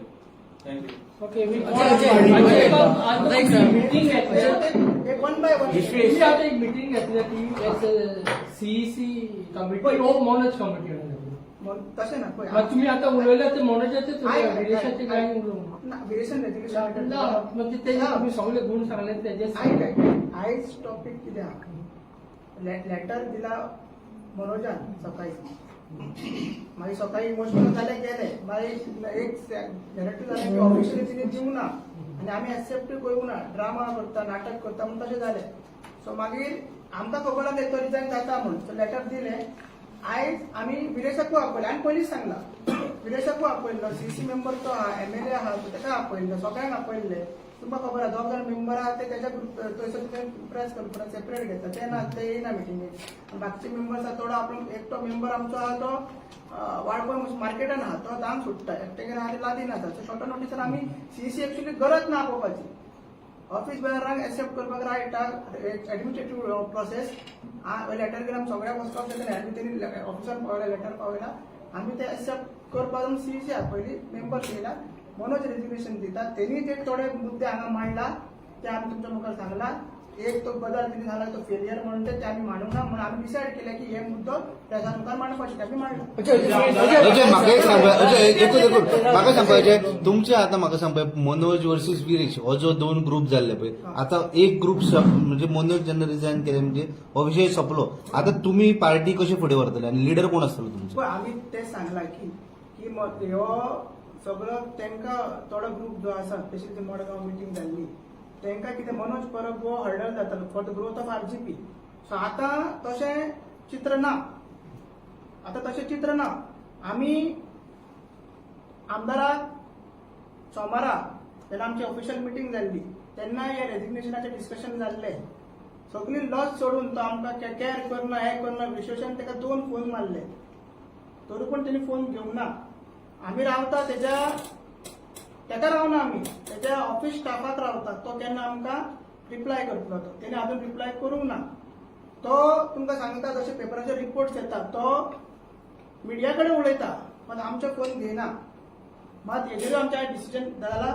Thank you. Okay, we Ajay, meeting घेतल्या. एक वन बाय वन. तुम्ही आता एक मिटिंग घेतल्या ती सीईसी कमिटी हो मनोज कमिटी. तशें ना, पळय. मग तुम्ही आता उलयला ते मनोजाचे, I- विरेशाचे काय उलोवंक ना, विरेशन रेजिग्नेशन ना, म्हणजे ते तुम्ही सगळे गुण सांगले त्याचे. आयक आयक, आयज टॉपीक कितें आहा, लेटर दिला मनोजान सकाळी. मागीर सकाळी इमोशनल जाले, गेले. मागीर एक नॅरेटीव जालें की ऑफिशियली तिणे दिवंक ना आनी आमी एक्सेप्टूय करूंक ना, ड्रामा करता, नाटक करता म्हूण तशें जालें. सो मागीर आमकां खबर आसलें तो रिजायन जाता म्हूण, सो लेटर दिलें. आयज आमी विरेशाकूय आपयलें आनी पयलींच सांगलां, विरेशाकूय आपयल्लो, सीसी मेंबर तो आहा, एमएलए आहा, तो ताका आपयल्लो, सगळ्यांक आपयल्ले. तुमकां खबर आहा, दोग जाण मेंबर आहा ते त्याच्या ग्रुप थंयसर ते प्रेस कॉन्फरन्स सेपरेट घेता, ते ना, ते येयना मिटिंगेक. बाकीचे मेंबर्स आहा थोडो, आपलो एकटो मेंबर आमचो आहा तो वाळपय मार्केटान आहा, तो धांक सुट्टा, एकटेगेर आहा ते लागीं आसा. सो शॉर्ट नोटीसार आमी सीसी एक्चुअली गरज ना आपोवपाची. ऑफिस बेरांक एक्सेप्ट करपाक रायट आहा, एडमिनिस्ट्रेटीव प्रोसेस. लेटर घेवन आमी सगळ्यांक वचपाक शकना. आमी तेणी ऑफिसान पावयला, लेटर पावयला, आमी ते एक्सेप्ट करपाक सीसी आपयली, मेंबर्स येयला. मनोज रेजिग्नेशन दिता, तेणी ते थोडे मुद्दे हांगा मांडला, ते आमी तुमच्या मुखार सांगला. एक तो गजाल तिने सांगला तो फेलियर म्हणून, ते आमी मांडूंक ना म्हणून आमी डिसायड केलें की हे मुद्दो प्रेसा मुखार मांडपाचे, ते आमी मांडला. अजय, म्हाका एक सांगपा, अजय, एकूच एकूच म्हाका सांगपाचें तुमचे. आतां म्हाका सांगपा, मनोज वर्सीस विरेश हो जो दोन ग्रुप जाल्ले पळय, आतां एक ग्रुप म्हणजे मनोज जेन्ना रिजायन केलें म्हणजे हो विशय सोंपलो. आतां तुमी पार्टी कशी फुडें व्हरतले आनी लिडर कोण आसतलो तुमचो? पळय, आमी तें सांगलां की की ह्यो सगळो तांकां थोडो ग्रुप जो आसा, स्पेशली ती मडगांव मिटींग जाल्ली, तांकां कितें मनोज परब हो हर्डल जातालो for the growth of RGP. So आतां तशें चित्र ना, आतां तशें चित्र ना. आमी आमदाराक सोमारा जेन्ना आमची ऑफिशियल मिटींग जाल्ली तेन्ना हे रेजिग्नेशनाचें डिस्कशन जाल्लें. सगळी लॉस सोडून तो आमकां कॅर करना, हें करना. विश्वेशान ताका दोन फोन मारले, तरी पूण तेणी फोन घेवंक ना. आमी रावता तेज्या, तेका रावना, आमी तेज्या ऑफिस स्टाफाक रावता. तो केन्ना आमकां रिप्लाय करतलो, तो तेणे अजून रिप्लाय करूंक ना. तो तुमकां सांगता, जशे पेपराचेर रिपोर्ट्स येता, तो मिडिया कडेन उलयता, मात आमचो फोन घेयना. मात हेजेरूय आमचें आयज डिसिजन जाला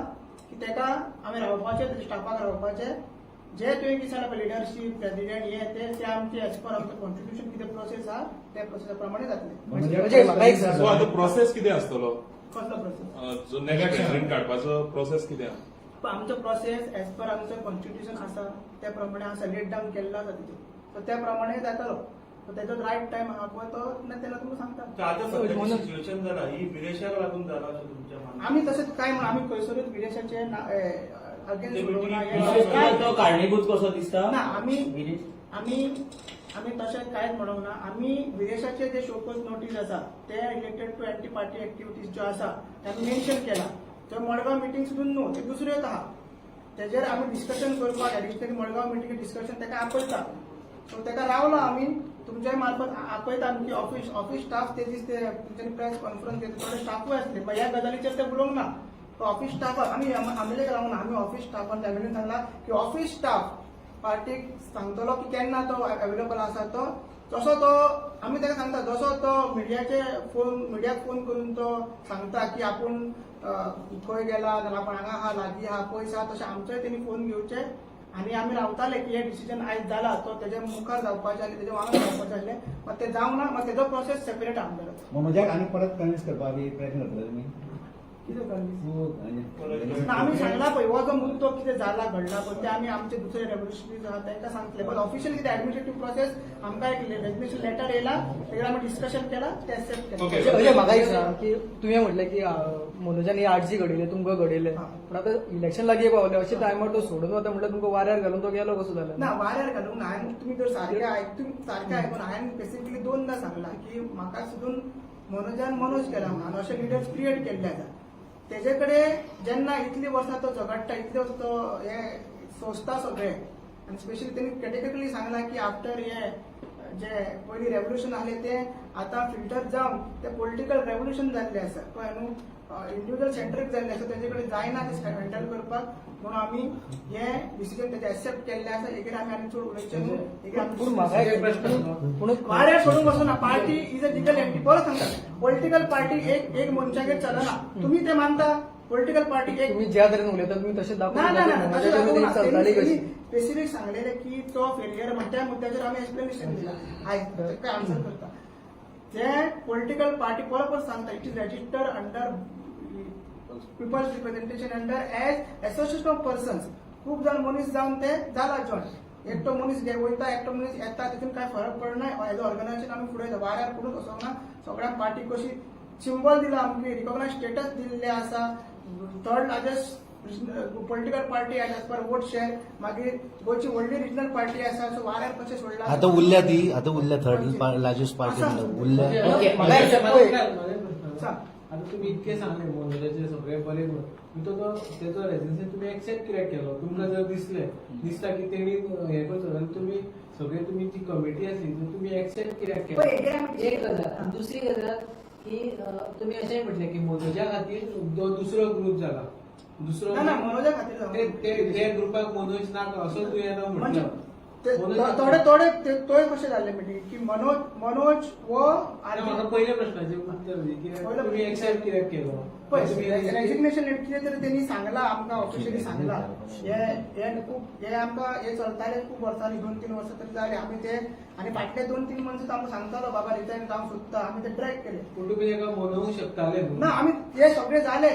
की तेका आमी रावपाचें, तेच्या स्टाफाक रावपाचें. जे तुवें कितें सांगलां लिडरशीप, प्रेसिडेंट, हे ते ते आमचे एज पर आमचें कॉन्स्टिट्यूशन कितें प्रोसेस आहा त्या प्रोसेसा प्रमाणे जातलें. अजय, म्हाका एक सांग. सो आतां प्रोसेस कितें आसतलो? कसलो प्रोसेस? जो नेक्स्ट प्रेसिडेंट काडपाचो प्रोसेस कितें आहा? आमचो प्रोसेस एज पर आमचो कॉन्स्टिट्यूशन आसा त्या प्रमाणे आसा, लेट डावन केल्लो आसा तितून. सो त्या प्रमाणे जातलो. सो तेजो रायट टायम आहा पळय तो ना तेन्ना तुमकां सांगता. आता सध्याची सिच्युएशन जाला ही विरेशाक लागून जाला अशें तुमच्या मनात? आमी तशें काय म्हणून आमी खंयसरूच विदेशाचे अगेन्स्ट विशेश करून तो कारणीभूत कसो दिसता. ना, आमी आमी आमी तशें कांयच म्हणूंक ना. आमी विदेशाचे जे शोकोज नोटीस आसा ते related to anti party activities ज्यो आसा ते आमी मेन्शन केला. त्यो मडगांव मिटींग सुद्दां न्हू, त्यो दुसऱ्योच आहा. तेजेर आमी डिस्कशन करपाक एडिशनली मडगांव मिटींग डिस्कशन ताका आपयता. सो ताका रावला आमी तुमच्या मार्फत आपयता आमी की ऑफिस स्टाफ ते दीस ते तुमच्यांनी प्रेस कॉन्फरन्स घेतली, थोडे स्टाफूय आसले, पण ह्या गजालीचेर ते उलोवंक ना. तो ऑफिस स्टाफाक आमी आमले रावना, आमी ऑफिस स्टाफान फॅमिलीन सांगला की ऑफिस स्टाफ पार्टीक सांगतलो की केन्ना तो अवेलेबल आसा. तो जसो तो आमी ताका सांगता, जसो तो मिडियाचे फोन मिडियाक फोन करून तो सांगता की आपूण खंय गेला, जाल्यार आपूण हांगा आहा, लागीं आहा, पयस आहा, तशें आमचोय तेणी फोन घेवचे. आनी आमी रावताले की हे डिसिजन आयज जाला तो तेजे मुखार जावपाचें आनी तेजे वांगडा जावपाचें आसलें, मात तें जावंक ना. मात तेजो प्रोसेस सेपरेट आमदाराचो. मनोजाक आनी परत कन्विन्स करपा बी प्रयत्न करतले तुमी? कितें कन्विन्स ना, आमी सांगला पळय, हो जो मुद्दो कितें जाला घडला पळय, ते आमी आमचे दुसरे रेव्होल्युशनरीज आहा तांकां सांगतले. पण ऑफिशियल कितें एडमिनिस्ट्रेटीव प्रोसेस, आमकां एक रेजिग्नेशन लेटर येयला, तेजेर आमी डिस्कशन केला, ते एक्सेप्ट केलें. अजय, म्हाका एक सांग की तुवें म्हटलें की मनोजान ही आरजी घडयले, तुमकां घडयले, पूण आतां इलेक्शन लागीं पावलें, अशें टायमार तो सोडून वता म्हटल्यार तुमकां वाऱ्यार घालून तो गेलो कसो जालो? ना, वाऱ्यार घालूंक ना. हांवें, तुमी जर सारकें आयक, तुमी सारकें आयकून, हांवें बेसिकली दोनदा सांगलां की म्हाका सुद्दां मनोजान मनोज केला म्हणून अशे लिडर्स क्रिएट केल्ले आसा. तेजे कडेन जेन्ना इतली वर्सां तो झगडटा, इतले वर्सां तो हे सोंसता सगळें, आनी स्पेशली तेणी कॅटेगरिकली सांगलां की आफ्टर हे जे पयलीं रेव्होल्युशन आहलें तें आतां फिल्टर जावन तें पॉलिटिकल रेव्होल्युशन जाल्लें आसा, कळ्ळें न्हू, इंडिव्हिज्युअल सेंट्रीक जाल्लें आसा, तेजे कडेन जायना तें हँडल करपाक, म्हणून आमी हे डिसिजन तेजें एक्सेप्ट केल्लें आसा. हेगेर आमी आनी चड उलोवचें न्हू. हेगेर आमी पूण म्हाका एक प्रश्न, पूण वाऱ्यार सोडूंक वचना. Party is a legal entity. परत सांगता, पॉलिटिकल पार्टी एक एक मनशागेर चलना. तुम्ही ते मानता? पॉलिटिकल पार्टी एक तुम्ही ज्या तरेन उलयता, तुम्ही तशें ना ना ना, तशें दाखोवंक ना. चलताली कशी? स्पेसिफीक सांगलेलें की तो फेलियर, म्हण त्या मुद्द्याचेर आमी एक्सप्लेनेशन दिला. आयज ताका आन्सर करता. जे पॉलिटिकल पार्टी, परत परत सांगता, it is register under people's representation under as association of persons. खूब जाण मनीस जावन ते जाला जॉयन. एकटो मनीस वयता, एकटो मनीस येता, तितून काय फरक पडना. एज ऑर्गनायझेशन आमी फुडें वयता. वाऱ्यार पडून वचोंक ना. सगळ्यांक पार्टी कशी सिंबॉल दिला, आमकां रिकॉग्नायज स्टेटस दिल्ले आसा, third largest political party as per vote share, मागीर गोंयची व्हडली रिजनल पार्टी आसा. सो वाऱ्यार कशें सोडला? आतां उरल्या ती, आतां उरल्या थर्ड लार्जस्ट पार्टी आसा. म्हणटा उरल्या. ओके, म्हाका एक सांग पळय. माझा एक प्रश्न आसा. सांग. आता तुम्ही इतके सांगले मनोजाचे सगळे बरे गुण, पूण तो तेजो रेजिग्नेशन तुम्ही एक्सेप्ट कित्याक केलो? तुमकां जर दिसले दिसता की तेणी हें करचो जाल्यार तुम्ही सगळे, तुमी जी कमिटी आसली ती तुम्ही एक्सेप्ट कित्याक पळय, केलो? हेगेर आमी एक गजाल आनी दुसरी गजाल की तुम्ही अशें म्हटलें की मनोजा खातीर तो दुसरो ग्रुप जाला, दुसरो ना ना, मनोजा खातीर जावंक ते ते ते ग्रुपाक मनोज नाका असो तुवें ना म्हणजे म्हटलं. ते मनोज थोडे थोडे तोय कशें जाल्लें मिटींग की मनोज मनोज हो आनी म्हाका पयल्या प्रश्नाचें उत्तर दी की पयल्या तुम्ही एक्सेप्ट कित्याक केलो? पळय, रेजिग्नेशन लेटर कितें तरी तेणी सांगला आमकां, ऑफिशियली सांगला. हे हे खूब हे आमकां हे चलताले खूब वर्सांनी, 2-3 वर्सां तरी जाले. आमी ते आनी फाटले 2-3 मनशां आमकां सांगतालो, बाबा रिजायन जावंक सोदता. आमी ते ट्रॅक केले. पूण तुमी ताका मनोवंक शकताले न्हू? ना, आमी हे सगळे जाले.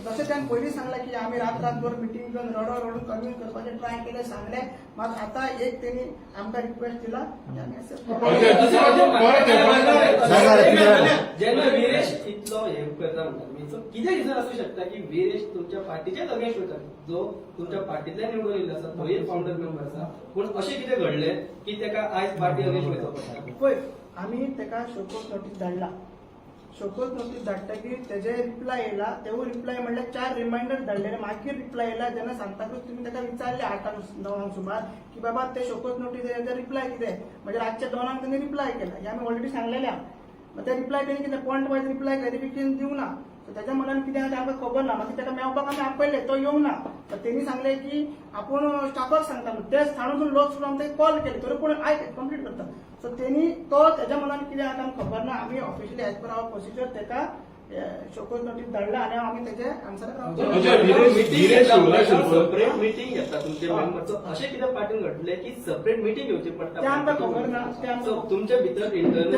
जशें त्यान पयलीं सांगलां की आमी रात रातभर मिटींग घेवन रडो रडून कन्विन्स करपाचें ट्राय केलें, सांगलें. मात आतां एक तेणी आमकां रिक्वेस्ट दिला आनी आमी accept केलें. अजय, परत ना, ना, ना. जेन्ना विरेश इतलो हे करता म्हणटा तुमी, सो कितें रिजन आसूं शकता की विरेश तुमच्या पार्टीच्याच अगेन्स्ट वयता, जो तुमच्या पार्टींतल्यान निवडून येयल्लो आसा, तोय फावंडर मेंबर आसा, पूण अशें कितें घडलें की ताका आयज पार्टी अगेन्स्ट वयचो पडटा? पळय, आमी ताका शोकोज नोटीस धाडला. शोकोज नोटीस धाडटकीर तेजे रिप्लाय येयला. तेवूय रिप्लाय म्हणल्यार चार रिमायंडर धाडलेले, मागीर रिप्लाय येयला. जेन्ना सांताक्रूज तुमी ताका विचारले 8-9 सुमार की बाबा ते शोकोज नोटीस तेजो रिप्लाय कितें, म्हणजे रातच्या 2 तेणी रिप्लाय केला, हे आमी ऑलरेडी सांगलेले आहा. मग ते रिप्लाय तेणी कितें पॉयंट वायज रिप्लाय क्लॅरिफिकेशन दिवंक ना. सो तेज्या मनान कितें आहा तें आमकां खबर ना. मागीर ताका मेळपाक आमी आपयले, तो येवंक ना. तर तेणी सांगलें की आपूण स्टाफाक सांगता म्हणून. ते स्थानातून लोक सुद्दां आमकां कॉल केले तरी पूण आयक कंप्लीट करता. सो तेणी तो तेज्या मनान कितें आहा तें आमकां खबर ना. आमी officially as per our procedure ताका शोकोज नोटीस धाडला आनी आमी तेजे आन्सराक रावतले. अजय, विरेश शिवला शिरपळ. सेपरेट मिटींग घेता तुमचे मेंबरचो, अशें कितें पार्टीन घडलें की सेपरेट मिटींग घेवची पडटा? ते आमकां खबर ना. ते आमकां So, तुमच्या भितर ते आमकां इंटरनल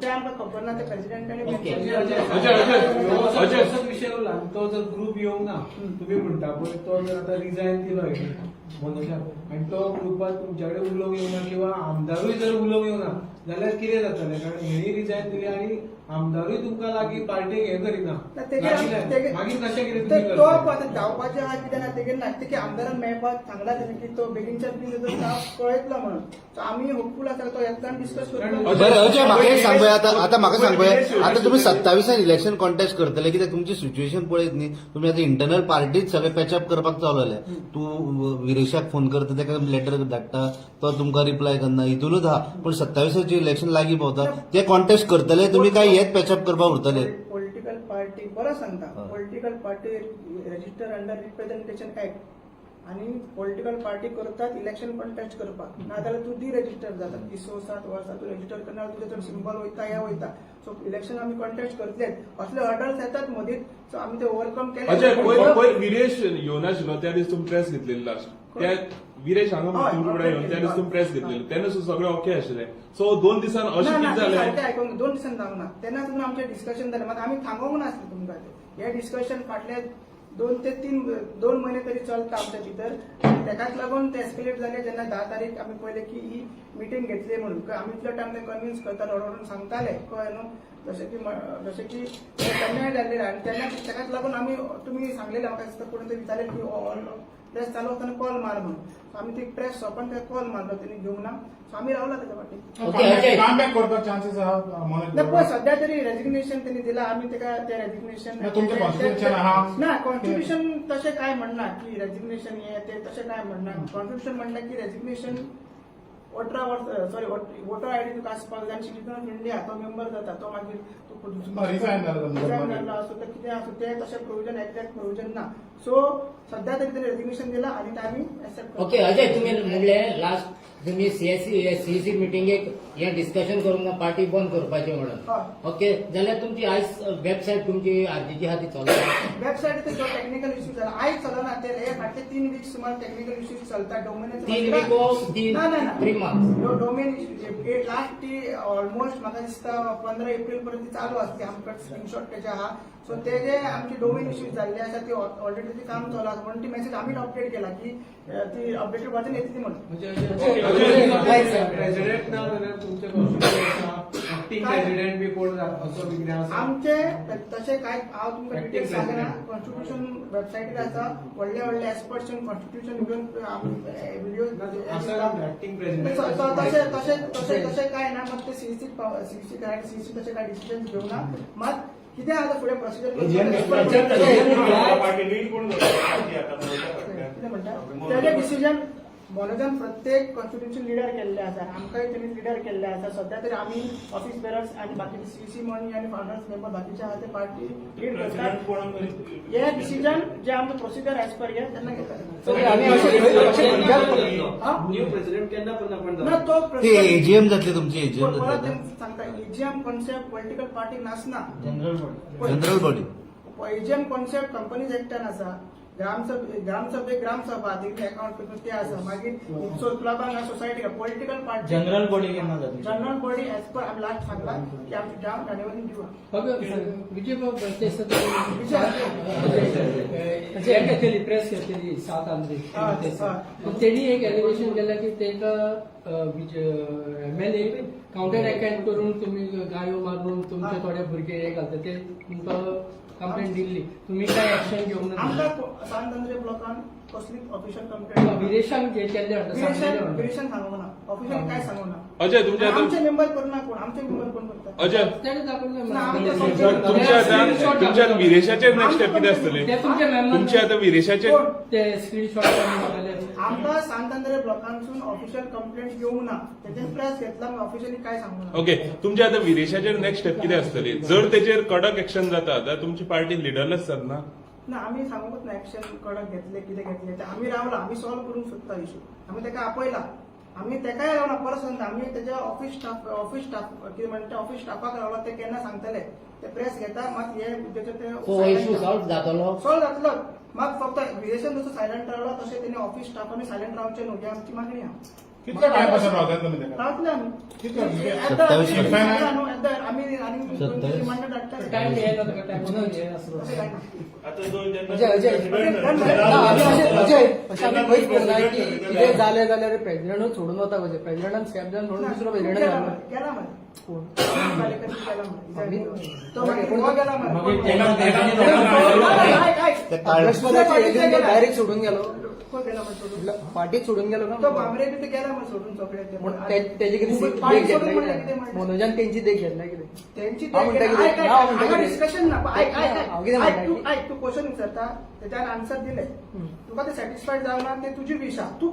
ते आमकां खबर ना. ते प्रेसिडेंटानी ओके. अजय, अजय, अजय, अजय, अजय. असोच विशय उरला आनी तो जर ग्रुप येवंक ना, तुमी म्हणटा पळय, तो जर आतां रिजायन दिलो मनोजान आनी तो ग्रुपात तुमच्या कडेन उलोवंक येवना किंवा आमदारूय जर उलोवंक येवना जाल्यार कितें जातलें? कारण हेणी रिजायन दिलें आनी आमदारूय तुमकां लागीं पार्टीक हें करिना, ना, तेगे- तेगे- मागीर कशें कितें ते तुमी तो करतले? आतां धांवपाचें आहा कितें ना तेगेर ना. तेगे आमदारान मेळपाक सांगला तेणी की तो बेगीनच्या बेगीन तेजो स्टाफ कळयतलो म्हणून. सो आमी होपफूल आसा तो येतलो आनी डिस्कस करतलो. बरं अजय, म्हाका एक सांग पळय, आतां आतां म्हाका सांग पळय, आतां तुमी 27 इलेक्शन कॉन्टेस्ट करतले कित्याक? तुमची सिच्युएशन पळयत न्ही तुमी, आतां इंटरनल पार्टीच सगळे पॅचअप करपाक चालू जाल्या. तूं विरेशाक फोन करता, ताका लेटर धाडटा, तो तुमकां रिप्लाय करना, हितूनच आहा. पूण 27 इलेक्शन लागीं पावता, ते कॉन्टेस्ट करतले तुमी काय हेच पॅचअप करपाक उरतले? पॉलिटिकल पार्टी, बरं सांगता, हा. Political party register under representation act आणि पॉलिटिकल पार्टी करतात इलेक्शन कॉन्टेस्ट करपाक, नाजाल्यार तूं डिरेजिस्टर जाता की 6-7 वर्सां तूं रेजिस्टर करना, तुजें चड सिंबल वयता, हे वयता. सो इलेक्शन आमी कॉन्टेस्ट करतलेच. असले हर्डल्स येतात मदींच, सो आमी ते ओवरकम केले. अजय, पयर पयर विरेश येवनाशिल्लो त्या दीस तुमी प्रेस घेतलेली लास्ट, त्या विरेश हांगा हय, तुमचे कडेन येवन तेन्ना तुमी प्रेस घेतलेली तेन्ना सुद्दां सगळें ओके आशिल्लें. सो 2 दिसान अशें ना ना, कितें ते जालें? सारकें आयकूंक 2 दिसान जावंक ना. तेन्ना सुद्दां आमचें डिस्कशन जालें, मात आमी थांगोवंक नासलें तुमकां. तें हें डिस्कशन फाटले 2 ते 3, 2 म्हयने तरी चलता आमच्या भितर आनी तेकाच लागून ते एस्केलेट जालें जेन्ना 10 तारीख आमी पळयलें की ही मिटींग घेतली म्हणून. आमी इतलो टायम ते कन्विन्स करता, रडून सांगताले, कळ्ळें न्हू, जशें की तेन्नाय जाल्लें. आनी तेन्ना तेकाच लागून आमी तुमी सांगलेलें, म्हाका दिसता कोणी तरी विचारलें की प्रेस चालू आसतना कॉल मार म्हणून. सो आमी ती प्रेस सोंपून ताका कॉल मारलो, तेणी घेवंक ना. सो आमी रावला तेच्या फाटीं. ओके अजय. काम बॅक करपाक चान्सेस आहा मनोज? ना, पळय, सध्या तरी रेजिग्नेशन त्यांनी दिला, आमी ताका ते रेजिग्नेशन ना, तुमचें constitution आहा. ना, कॉन्स्टिट्युशन तशें काय म्हणना की रेजिग्नेशन हे ते, तशें काय म्हणना. कॉन्स्टिट्युशन म्हणटा की रेजिग्नेशन 18 वर्स, सॉरी, वोटर आयडी तुका आसपाक जाय आनी सिटीजन ऑफ इंडिया तो मेंबर जाता, तो मागीर तूं ना, resign जालो समजा रिजायन मागीर. जालो आसूं तर कितें आसूं, ते तशें प्रोविजन, एक्झॅक्ट प्रोविजन ना. सो सध्या तरी तेणी रेजिग्नेशन दिला आनी ते आमी एक्सेप्ट. ओके अजय, तुम्ही म्हणले लास्ट तुम्ही सीएससी सीसी मिटिंगेक हे डिस्कशन करूंक ना पार्टी बंद करपाची म्हणून. हय. ओके, जाल्यार तुमची आयज वेबसायट तुमची आरजीची आहा ती चलता? वेबसायट जो टेक्निकल इश्यू जाला, आयज चलना ते. हे फाटले 3 वीक सुमार टेक्निकल इश्यूज चलता डोमेन. 3 वीक ओ तीन ना ना ना 3 मंथ्स? डोमेन लास्ट ती ऑलमोस्ट म्हाका दिसता 15 एप्रिल पर्यंत ती चालू आसली. आमकां स्क्रीनशॉट तेजे आहा. सो ते जे आमचे डोमेन इश्यूज जाल्ले आसा, ती ऑलरेडी ती काम चालू आसा म्हणून ती मेसेज आमीच अपडेट केला की ती अपडेटेड वर्जन येतली म्हणून. म्हणजे प्रेसिडेंट ना जाल्यार तुमचे ऍक्टिंग प्रेसिडेंट बी कोण असो बी कितें आसा? आमचे तशें काय हांव तुमकां Acting details सांगना. president. Constitution वेबसायटीर आसा. व्हडले व्हडले एक्सपर्ट्स कॉन्स्टिट्युशन घेवन व्हिडिओ आसा ऍक्टिंग प्रेसिडेंट? तशें तशें तशें तशें काय ना. मात ते सीसी सीसी सीसी तशें काय डिसिजन घेवना. मात कितें आतां फुडें प्रोसिजर पार्टी लीड कोण करता पार्टी आतां मनोजा फाटल्यान? कितें म्हणटा, तेजें डिसिजन मनोजान प्रत्येक कॉन्स्टिट्युशन लिडर केल्ले आसा, आमकांय तेणी लिडर केल्ले आसा. सध्या तरी आमी ऑफिस बेरर्स आनी बाकीचे सीसी म्हणून आनी फाउंडर्स मेंबर बाकीचे आहा ते पार्टी लीड प्रेसिडेंट करतात. कोण? हे डिसिजन जे आमचे प्रोसिजर एज पर हे तेन्ना घेतात. आमी अशें हा? न्यू प्रेसिडेंट केन्ना पर्यंत आपण ना, तो ते एजीएम जातले तुमची, एजीएम परत जातले? सांगता, एजीएम कॉन्सेप्ट पॉलिटिकल पार्टी नासना. General body. AGM concept companies एक्टान आसा. ग्रामसभा, ग्रामसभे ग्रामसभा तेंचे अकाउंट ते आसा. मागीर क्लबांक, society, political party general body केन्ना जातली? जनरल बॉडी एज पर आमी लास्ट सांगला की आमची जाम जानेवारीन दिवा. विजय बाब, ते हे घेतलेली, प्रेस घेतलेली 7 आंद्रे, तेणी एक एलिगेशन केलें की ताका एमएलए कावंटर अटॅक करून तुमी गायो मारून तुमचे थोडे भुरगे हे घालता, ते तुमकां कंप्लेन दिल्ली, तुमी काय एक्शन घेवंक ना? आमकां सांत आंद्रे ब्लॉकान कसलीच ऑफिशियल कंप्लेंट विरेशान हे केल्ले म्हणटा, सांगलेले म्हणटा. विरेशान सांगूंक ना, ऑफिशियल काय सांगूंक ना. अजय, तुमच्या आता आमचे मेंबर करना कोण? आमचे मेंबर कोण करता? अजय, तेणे दाखयलें. ना, आमच्या तुमच्या आता तुमच्या विरेशाचेर नेक्स्ट स्टेप कितें आसतली? ते तुमचे मेंबर. तुमच्या आता विरेशाचेर कोण? ते स्क्रीनशॉट काडून दाखयले. आमकां सांत आंद्रे ब्लॉकांसून ऑफिशियल कंप्लेंट येवंक ना. तेजेर प्रेस घेतला, ऑफिशियली काय सांगूंक ना. ओके, तुमच्या आता विरेशाचेर नेक्स्ट स्टेप कितें आसतली? जर तेचेर कडक एक्शन जाता जाल्यार तुमची पार्टी लिडरलेस जातना. ना, आमी सांगूंकच ना एक्शन कडक घेतले, कितें घेतले ते. आमी रावला, आमी सॉल्व करूंक सोदता इशू. आमी ताका आपयला, आमी तेकाय रावला. परत सांगता, आमी तेच्या ऑफिस स्टाफ कितें म्हणटा, ऑफिस स्टाफाक रावला. ते केन्ना सांगतले, ते प्रेस घेता, मात हे मुद्द्याचेर ते सो इशू सॉल्व जातलो? सॉल्व जातलो. मात फक्त विरेशान जसो सायलंट रावला तशें तेणी ऑफिस स्टाफांनी सायलंट रावचें न्हू, ही आमची मागणी आहा. कितलो टायम पासून रावता तुमी ताका? रावतले आमी. कितलो? 27 येता न्हू, येता. आमी आनी 27. रिमांडर धाडटले. टायम येना ताका, टायम हे आसलो. तशें काय ना. आतां जो जेन्ना अजय, अजय. president ना, आमी अशें अजय, अशें आमी खंयच पळोवना की president कितें जालें जाल्यार प्रेसिडेंटूच सोडून वता कशें. प्रेसिडेंटान स्टेप जावन सोडून दुसरो प्रेसिडेंट गेला घालना. मरे, गेला मरे. कोण? कार्यकर्ते गेला मरे. तो मागीर कोण? हो गेला मरे. मागीर तेन्ना ऐक, ऐक. ते काळ अध्यक्षपदाची डायरेक्ट सोडून गेलो? कोण गेला मरे सोडून? पार्टीच सोडून गेलो ना. तो बामरे बी ते गेला मरे सोडून सगळे ते. म्हण तेजे कितें पार्टी देख सोडून घेतला म्हणल्यार कितें कितें? म्हणलें? मनोजान तेंची देख घेतला कितें? तेंची हांव म्हणटा कितें? ऐक, ऐक, हांव म्हणटा हांगा कितें? डिस्कशन ना. ऐक, ऐक, हांव कितें ऐक. म्हणटा ऐक, तूं की- ऐक, तूं क्वेश्चन विचारता, तेच्यान आन्सर दिले तुका, ते सॅटिस्फायड जावना ते तुजी विश आहा. तूं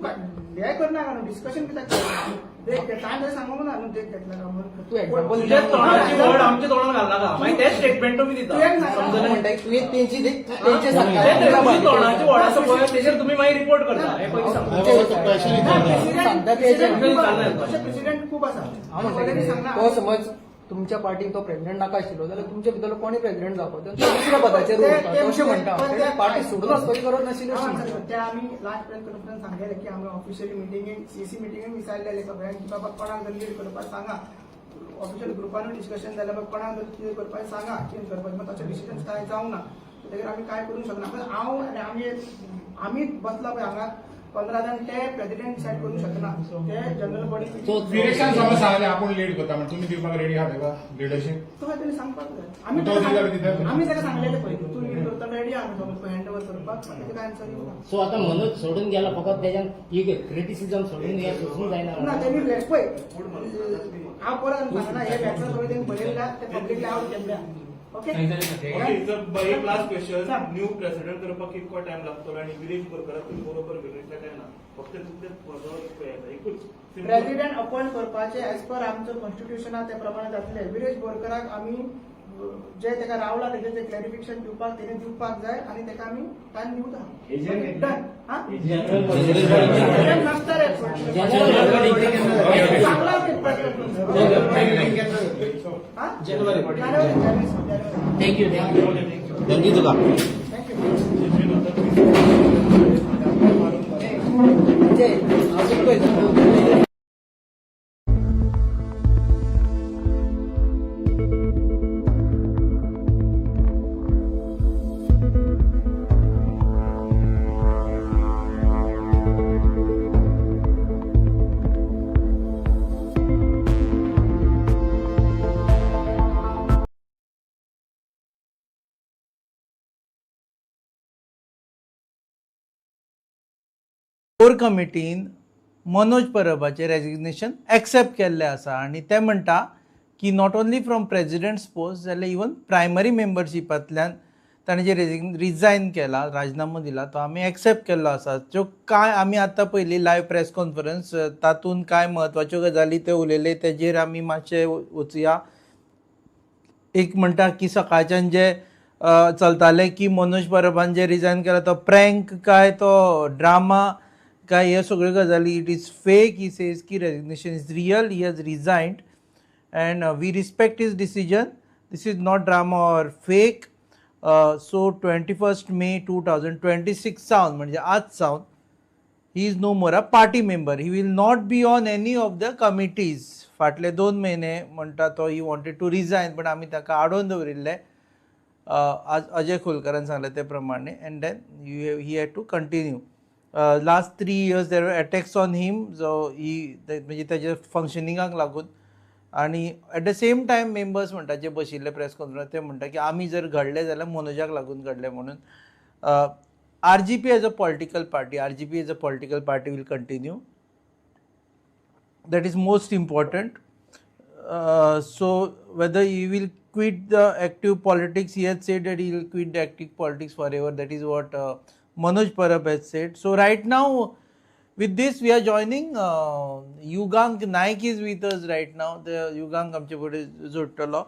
हें करनाका न्हू, डिस्कशन कित्याक करना? देख घेतला हांवें सांगूंक ना न्हू देख घेतला काय म्हणून. तूं एक्झाम्पल तुझ्या तोंडाची वर्ड आमच्या तोंडात घालनाका, मागीर तेच स्टेटमेंट तुमी दिता. तुवें सांगलां. समजलें? म्हणटा की तुवें तेंची देख तेंचे ते तुमच्या तोंडाची वर्ड आसा सांगता. पळय, तेजेर तुमी मागीर रिपोर्ट करता हे पयलीं सांगता. ना, सांगता प्रेसिडेंट तेजेर. खूब आसा. तशे प्रेसिडेंट खूब आसा. हांव म्हणटा ऑलरेडी कितें, सांगलां. तो समज तुमच्या पार्टीक तो प्रेसिडेंट नाका आशिल्लो जाल्यार तुमच्या भितर कोणी प्रेसिडेंट जावपाक जाय, तो दुसऱ्या पदाचेर उरता अशें म्हणटा. पार्टी सोडून वचपाची गरज नाशिल्ली अशें म्हणटा. ते आमी लास्ट प्रेस कॉन्फरन्स सांगलेले की आमी ऑफिशियली मिटिंगेक सीसी मिटिंगेक विचारलेले सगळ्यांक की बाबा कोणाक जर लीड करपाक सांगा, ऑफिशियल ग्रुपानूय डिस्कशन जालें, बाबा कोणाक जर कितें करपाक सांगा, चेंज करपाक, मात तशें डिसिजन कांय जावंक ना. तेजेर आमी कांय करूंक शकना. पण हांव आनी आमी बसला पळय हांगा 15 जाण, ते प्रेसिडेंट डिसायड करूंक शकना, ते जनरल बॉडी. विरेशान समज सांगलें आपूण लीड करता म्हण, तुमी दिवपाक रेडी आहा ताका लिडरशीप? तो तेणी सांगपाक जाय. आमी तो दिता दिता. आमी ताका सांगलेलें पळय, तूं लीड करता रेडी आहा आमी हँड ओवर करपाक, पण तेजें कांय आन्सर येवना. सो आतां मनोज सोडून गेला फकत तेज्यान एक क्रिटिसिजम सोडून हे सोसूंक जायना. ना, त्यांनी पळय, हांव परत सांगना, हे लेटर सगळे तेणी बरयल्ले ते पब्लिकली आवट केल्ले. ओके. ओके, एक लास्ट क्वेश्चन, न्यू प्रेसिडेंट करपाक कितको टायम लागतलो आनी विरेश बोरकराक तुमी बरोबर घेवन काय ना, फक्त तुमचे एकूच प्रेसिडेंट अपॉइंट करपाचे एज पर आमचो कॉन्स्टिट्युशन आहा ते प्रमाणे जातले. विरेश बोरकराक आमी जे ताका रावला तेजे जे क्लॅरिफिकेशन दिवपाक तेणे दिवपाक जाय आनी ताका आमी टायम दिवता. डन. एजंट नासता रे, सांगला. जानेवारी. जानेवारी. Thank you, thank you. Thank you तुका. Thank you. म्हणजे अजून पळय कोर कमिटीन मनोज परबाचें रेजिग्नेशन एक्सेप्ट केल्लें आसा आनी ते म्हणटा की not only from president's post जाल्यार इवन प्रायमरी मेंबरशिपांतल्यान ताणें जे रिजायन केला, राजिनामो दिला, तो आमी एक्सेप्ट केल्लो आसा. ज्यो कांय आमी आतां पयली लायव्ह प्रेस कॉन्फरन्स तातूंत कांय म्हत्वाच्यो गजाली ते उलयले तेजेर आमी मातशे वचुया. एक म्हणटा की सकाळच्यान जे चलतालें की मनोज परबान जे रिजायन केला तो प्रँक काय तो ड्रामा काय, ह्यो सगळ्यो गजाली it is fake. He says की resignation is real, he has resigned and we respect his decision. This is not drama or fake. So 21st May 2026 सावन, म्हणजे आज सावन, he is no more a party member. He will not be on any of the committees. फाटले 2 म्हयने म्हणटा तो he wanted to resign, पण आमी ताका आडोवन दवरिल्ले, आज अजय खोलकरान सांगलें ते प्रमाणे. And then he had to continue. Last 3 years there attacks on him, जो ही म्हणजे तेजे फंक्शनिंगाक लागून. आनी at the same time members म्हणटा जे बशिल्ले प्रेस कॉन्फरन्स ते म्हणटा की आमी जर घडले जाल्यार मनोजाक लागून घडले म्हणून. RGP as a political party, RGP as a political party will continue. That is most important. So whether he will quit the active politics, he has said that he will quit the active politics forever. That is what Manoj Parab has said. So right now, with this we are joining Yugank Naik is with us right now. The Yugank आमचे फुडें जोडटलो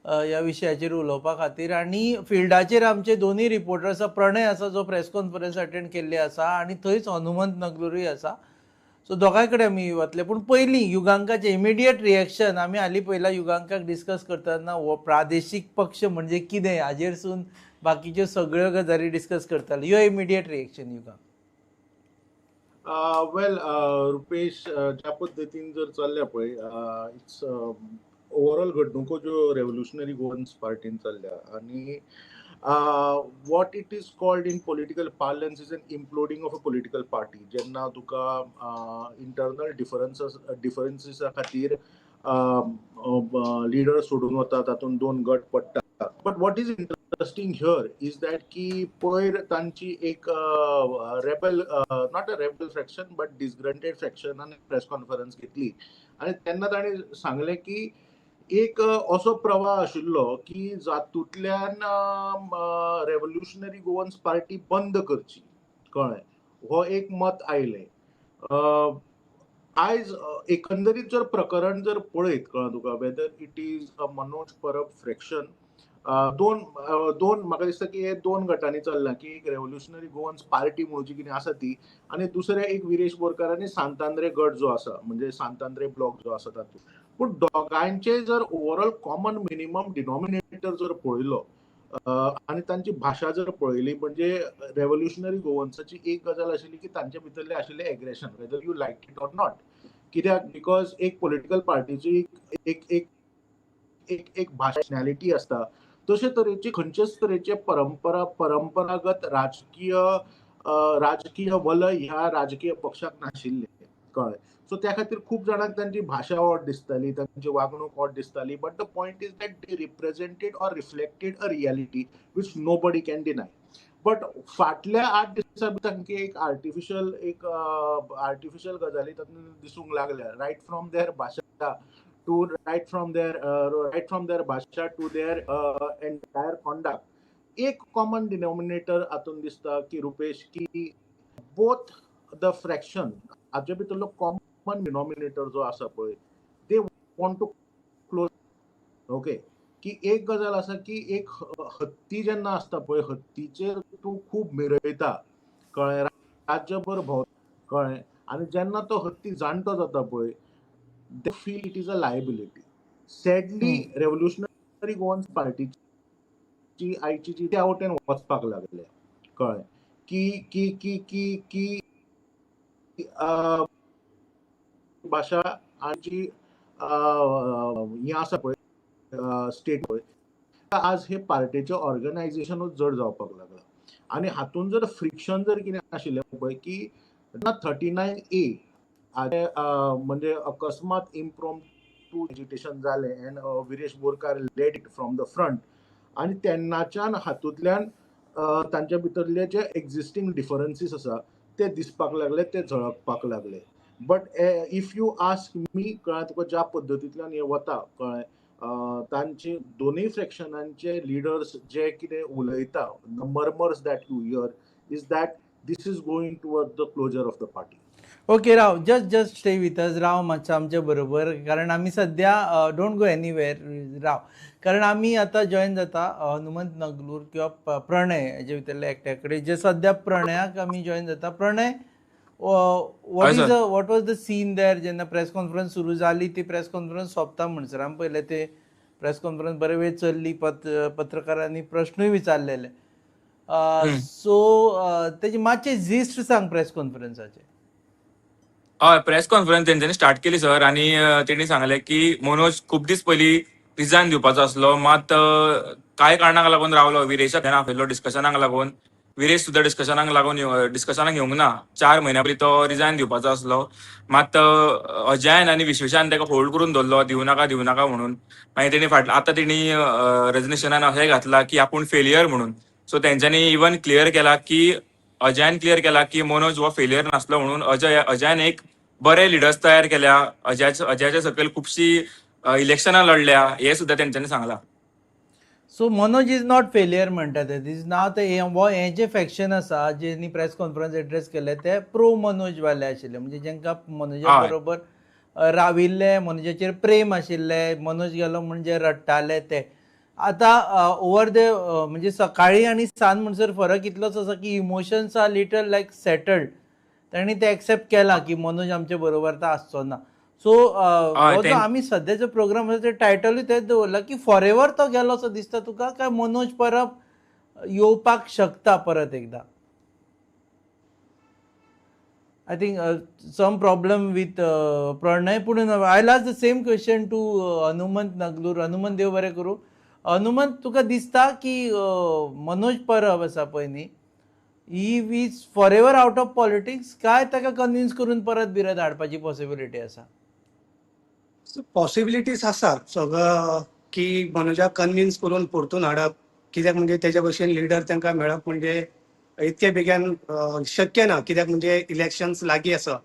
ह्या विशयाचेर उलोवपा खातीर. आनी फिल्डाचेर आमचे दोनूय reporter आसा, प्रणय आसा जो प्रेस कॉन्फरन्स अटेंड केल्ली आसा आनी थंयच हनुमंत नगलुरूय आसा. सो दोगांय कडेन आमी वतले, पूण पयलीं युगांकाचें इमिडिएट रिएक्शन आमी हालीं पयला युगांकाक डिस्कस करतना हो प्रादेशीक पक्ष म्हणजे कितें हाजेरसून बाकीच्यो सगळ्यो गजाली डिस्कस करताले. Your immediate reaction Yugank. Well Rupesh, ज्या पद्दतीन जर चल्ल्या पळय, it's overall घडणुको ज्यो रेव्होल्युशनरी गोवन्स पार्टीन चल्ल्या आनी what it is called in political parlance is an imploding of a political party. जेन्ना तुका इंटरनल डिफरन्सीसा खातीर लिडर सोडून वता, तातूंत 2 गट पडटा. But what is interesting here is that की पयर तांची एक rebel, not a rebel fraction but disgruntled फ्रॅक्शनान press conference घेतली आनी तेन्ना ताणें सांगलें की एक असो प्रवाह आशिल्लो की जातूंतल्यान रेव्होल्युशनरी गोवन्स पार्टी बंद करची, कळ्ळें, हो एक मत आयलें. आयज एकंदरीत जर प्रकरण जर पळयत, कळ्ळें तुका, whether it is a Manoj Parab fraction दोन दोन म्हाका दिसता की हे दोन गटांनी चल्लां की एक रेव्होल्युशनरी गोवन्स पार्टी म्हणून जी कितें आसा ती आनी दुसरें एक विरेश बोरकार आनी सांतांद्रे गट जो आसा, म्हणजे सांतांद्रे ब्लॉक जो आसा तातूंत. पूण दोगांयचे जर ओवरऑल कॉमन मिनिमम डिनॉमिनेटर जर पळयलो आनी तांची भाशा जर पळयली, म्हणजे रेव्होल्युशनरी गोवन्साची एक गजाल आशिल्ली की तांचे भितरलें आशिल्लें aggression, whether you like it or not. कित्याक? Because एक पॉलिटिकल पार्टीची एक एक एक एक भाशनॅलिटी आसता, तशे तरेची खंयचेच तरेचे परंपरागत राजकीय राजकीय वलय ह्या राजकीय पक्षाक नाशिल्ले, कळ्ळें? सो त्या खातीर खूब जाणांक तांची भाशा ऑड दिसताली, तांची वागणूक ऑड दिसताली, but the point is that they represented or reflected a reality which nobody can deny. But फाटल्या 8 दिसां तांकी एक आर्टिफिशियल गजाली तातूंत दिसूंक लागल्या, रायट फ्रॉम there भाशा to right from their भाशा टू there entire conduct. एक कॉमन डिनॉमिनेटर हातून दिसता की रुपेश, की बोथ the fraction हाचे भितरलो कॉमन डिनॉमिनेटर जो आसा पळय, they want to close. Okay, की एक गजाल आसा की एक हत्ती जेन्ना आसता पळय, हत्तीचेर तूं खूब मिरयता, कळ्ळें, राज्यभर भोंवता, कळ्ळें, आनी जेन्ना तो हत्ती जाणटो जाता पळय, they feel it is a liability. Sadly, Revolutionary Goans पार्टीची आयची जी त्या वटेन वचपाक लागल्या, कळ्ळें, की की की की की भाशा आनी हें आसा पळय स्टेट पळय, आज हे पार्टीचें ऑर्गनायझेशनूच जड जावपाक लागलां. आनी हातून जर फ्रिक्शन जर कितें आशिल्लें पळय की 39A म्हणजे अकस्मात इम्प्रॉम्प्टू एजिटेशन जालें and Viresh Borkar led it from the front, आनी तेन्नाच्यान हातूंतल्यान तांच्या भितरले जे एक्झिस्टींग डिफरन्सीस आसा ते दिसपाक लागले, ते झळकपाक लागले. But if you ask me, कळ्ळें तुका, ज्या पद्दतींतल्यान हें वता, कळ्ळें, तांचे दोनूय फ्रॅक्शनांचे लिडर्स जे कितें उलयता, the murmurs that you hear is that this is going toward the closure of the party. Okay Rao, just stay with us. राव मातसो आमच्या बरोबर, कारण आमी सद्या, don't go anywhere राव, कारण आमी आतां जॉयन जाता हनुमंत नगलूर किंवा प्रणय हेजे भितरल्या एकट्या कडेन, जे सद्या प्रणयाक आमी जॉयन जाता. Pranay, what is what was the scene there जेन्ना प्रेस कॉन्फरन्स सुरू जाली ती प्रेस कॉन्फरन्स सोंपता म्हणसर? आमी पळयलें ते प्रेस कॉन्फरन्स बरे वेळ चल्ली, पत्रकारांनी प्रश्नूय विचारलेले, सो तेजी मातशें जिस्ट सांग प्रेस कॉन्फरन्साचे. हय, प्रेस कॉन्फरन्स तेंच्यांनी स्टार्ट केली सर, आनी तेणी सांगलें की मनोज खूब दीस पयलीं रिजायन दिवपाचो आसलो, मात कांय कारणाक लागून रावलो. विरेशाक आपयल्लो डिस्कशनाक लागून, विरेश सुद्दां डिस्कशनाक लागून डिस्कशनाक येवंक ना. 4 म्हयन्या पयलीं तो रिजायन दिवपाचो आसलो, मात अजयान आनी विश्वेशान ताका होल्ड करून दवरलो, दिवं नाका दिवं नाका म्हणून. मागीर तेणी फाटल्या आतां तेणी रेजिग्नेशनान अशें घातलां की आपूण फेलियर म्हणून. सो तेंच्यांनी इवन क्लियर केला की, अजयान क्लियर केला की मनोज हो फेलियर नासलो म्हणून. अजयान एक बरे लिडर्स तयार केल्या, अजयाच्या सकयल खुबशी इलेक्शनां लढल्या, हे सुद्दां तेंच्यांनी सांगलां. So Manoj is not failure म्हणटा ते. दीस नाव ते हें जें फॅक्शन आसा जेनी प्रेस कॉन्फरन्स एड्रेस केले ते प्रो मनोज वाले आशिल्ले, म्हणजे जेंकां मनोजा बरोबर राविल्ले, मनोजाचेर प्रेम आशिल्ले, मनोज गेलो म्हणजे रडटाले ते. आतां ओवर the म्हणजे सकाळी आनी सांज म्हणसर फरक इतलोच आसा की emotions are little like settled, तांणी ते एक्सेप्ट केलां की मनोज आमचे बरोबर आतां आसचो ना. सो हो जो आमी सद्या जो प्रोग्राम आसा ते टायटलूय तेच दवरला की फॉर एवर तो गेलो असो दिसता तुका, काय मनोज परब येवपाक शकता परत एकदां? I think some problem with Pranay, पूण I ask the same question to Hanumant Naglur. Hanumant, देव बरें करूं. हनुमंत, तुका दिसता की मनोज परब आसा पळय न्ही, he is for ever out of politics, काय ताका कन्विन्स करून परत बिरत हाडपाची पॉसिबिलिटी आसा? पॉसिबिलिटीज आसात सगळं की मनोजाक कन्विन्स करून परतून हाडप, कित्याक म्हणजे तेज्या भशेन लिडर तांकां मेळप म्हणजे इतके बेगीन शक्य ना, कित्याक म्हणजे इलेक्शन्स लागीं आसा,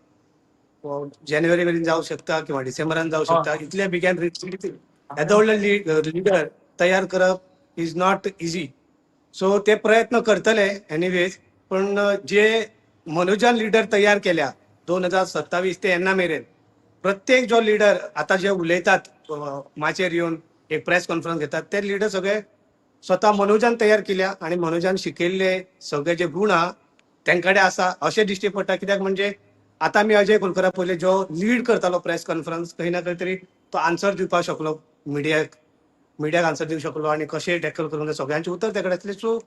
जानेवारी मेरेन जावं शकता किंवा डिसेंबरान जावं शकता. इतल्या बेगीन येदो व्हडलो लिडर तयार करप is not easy. सो ते प्रयत्न करतले एनिवेज, पण जे मनोजान लिडर तयार केल्या 2027 ते येन्ना मेरेन प्रत्येक जो लिडर आता जे उलयतात माचयेर येवन एक प्रेस कॉन्फरन्स घेतात ते लिडर सगळे स्वता मनोजान तयार केल्या आनी मनोजान शिकयल्ले सगळे जे गुण आहा तेंकडे कडेन आसा अशें दिश्टी पडटा. कित्याक म्हणजे आतां आमी अजय खोलकराक पळयले, जो लीड करतालो प्रेस कॉन्फरन्स, खंय ना खंय तरी तो आन्सर दिवपाक शकलो मिडियाक, मिडियाक आन्सर दिवंक शकलो आनी कशें टॅकल करूंक जाय सगळ्यांचे उतर ते कडेन आसलें. सो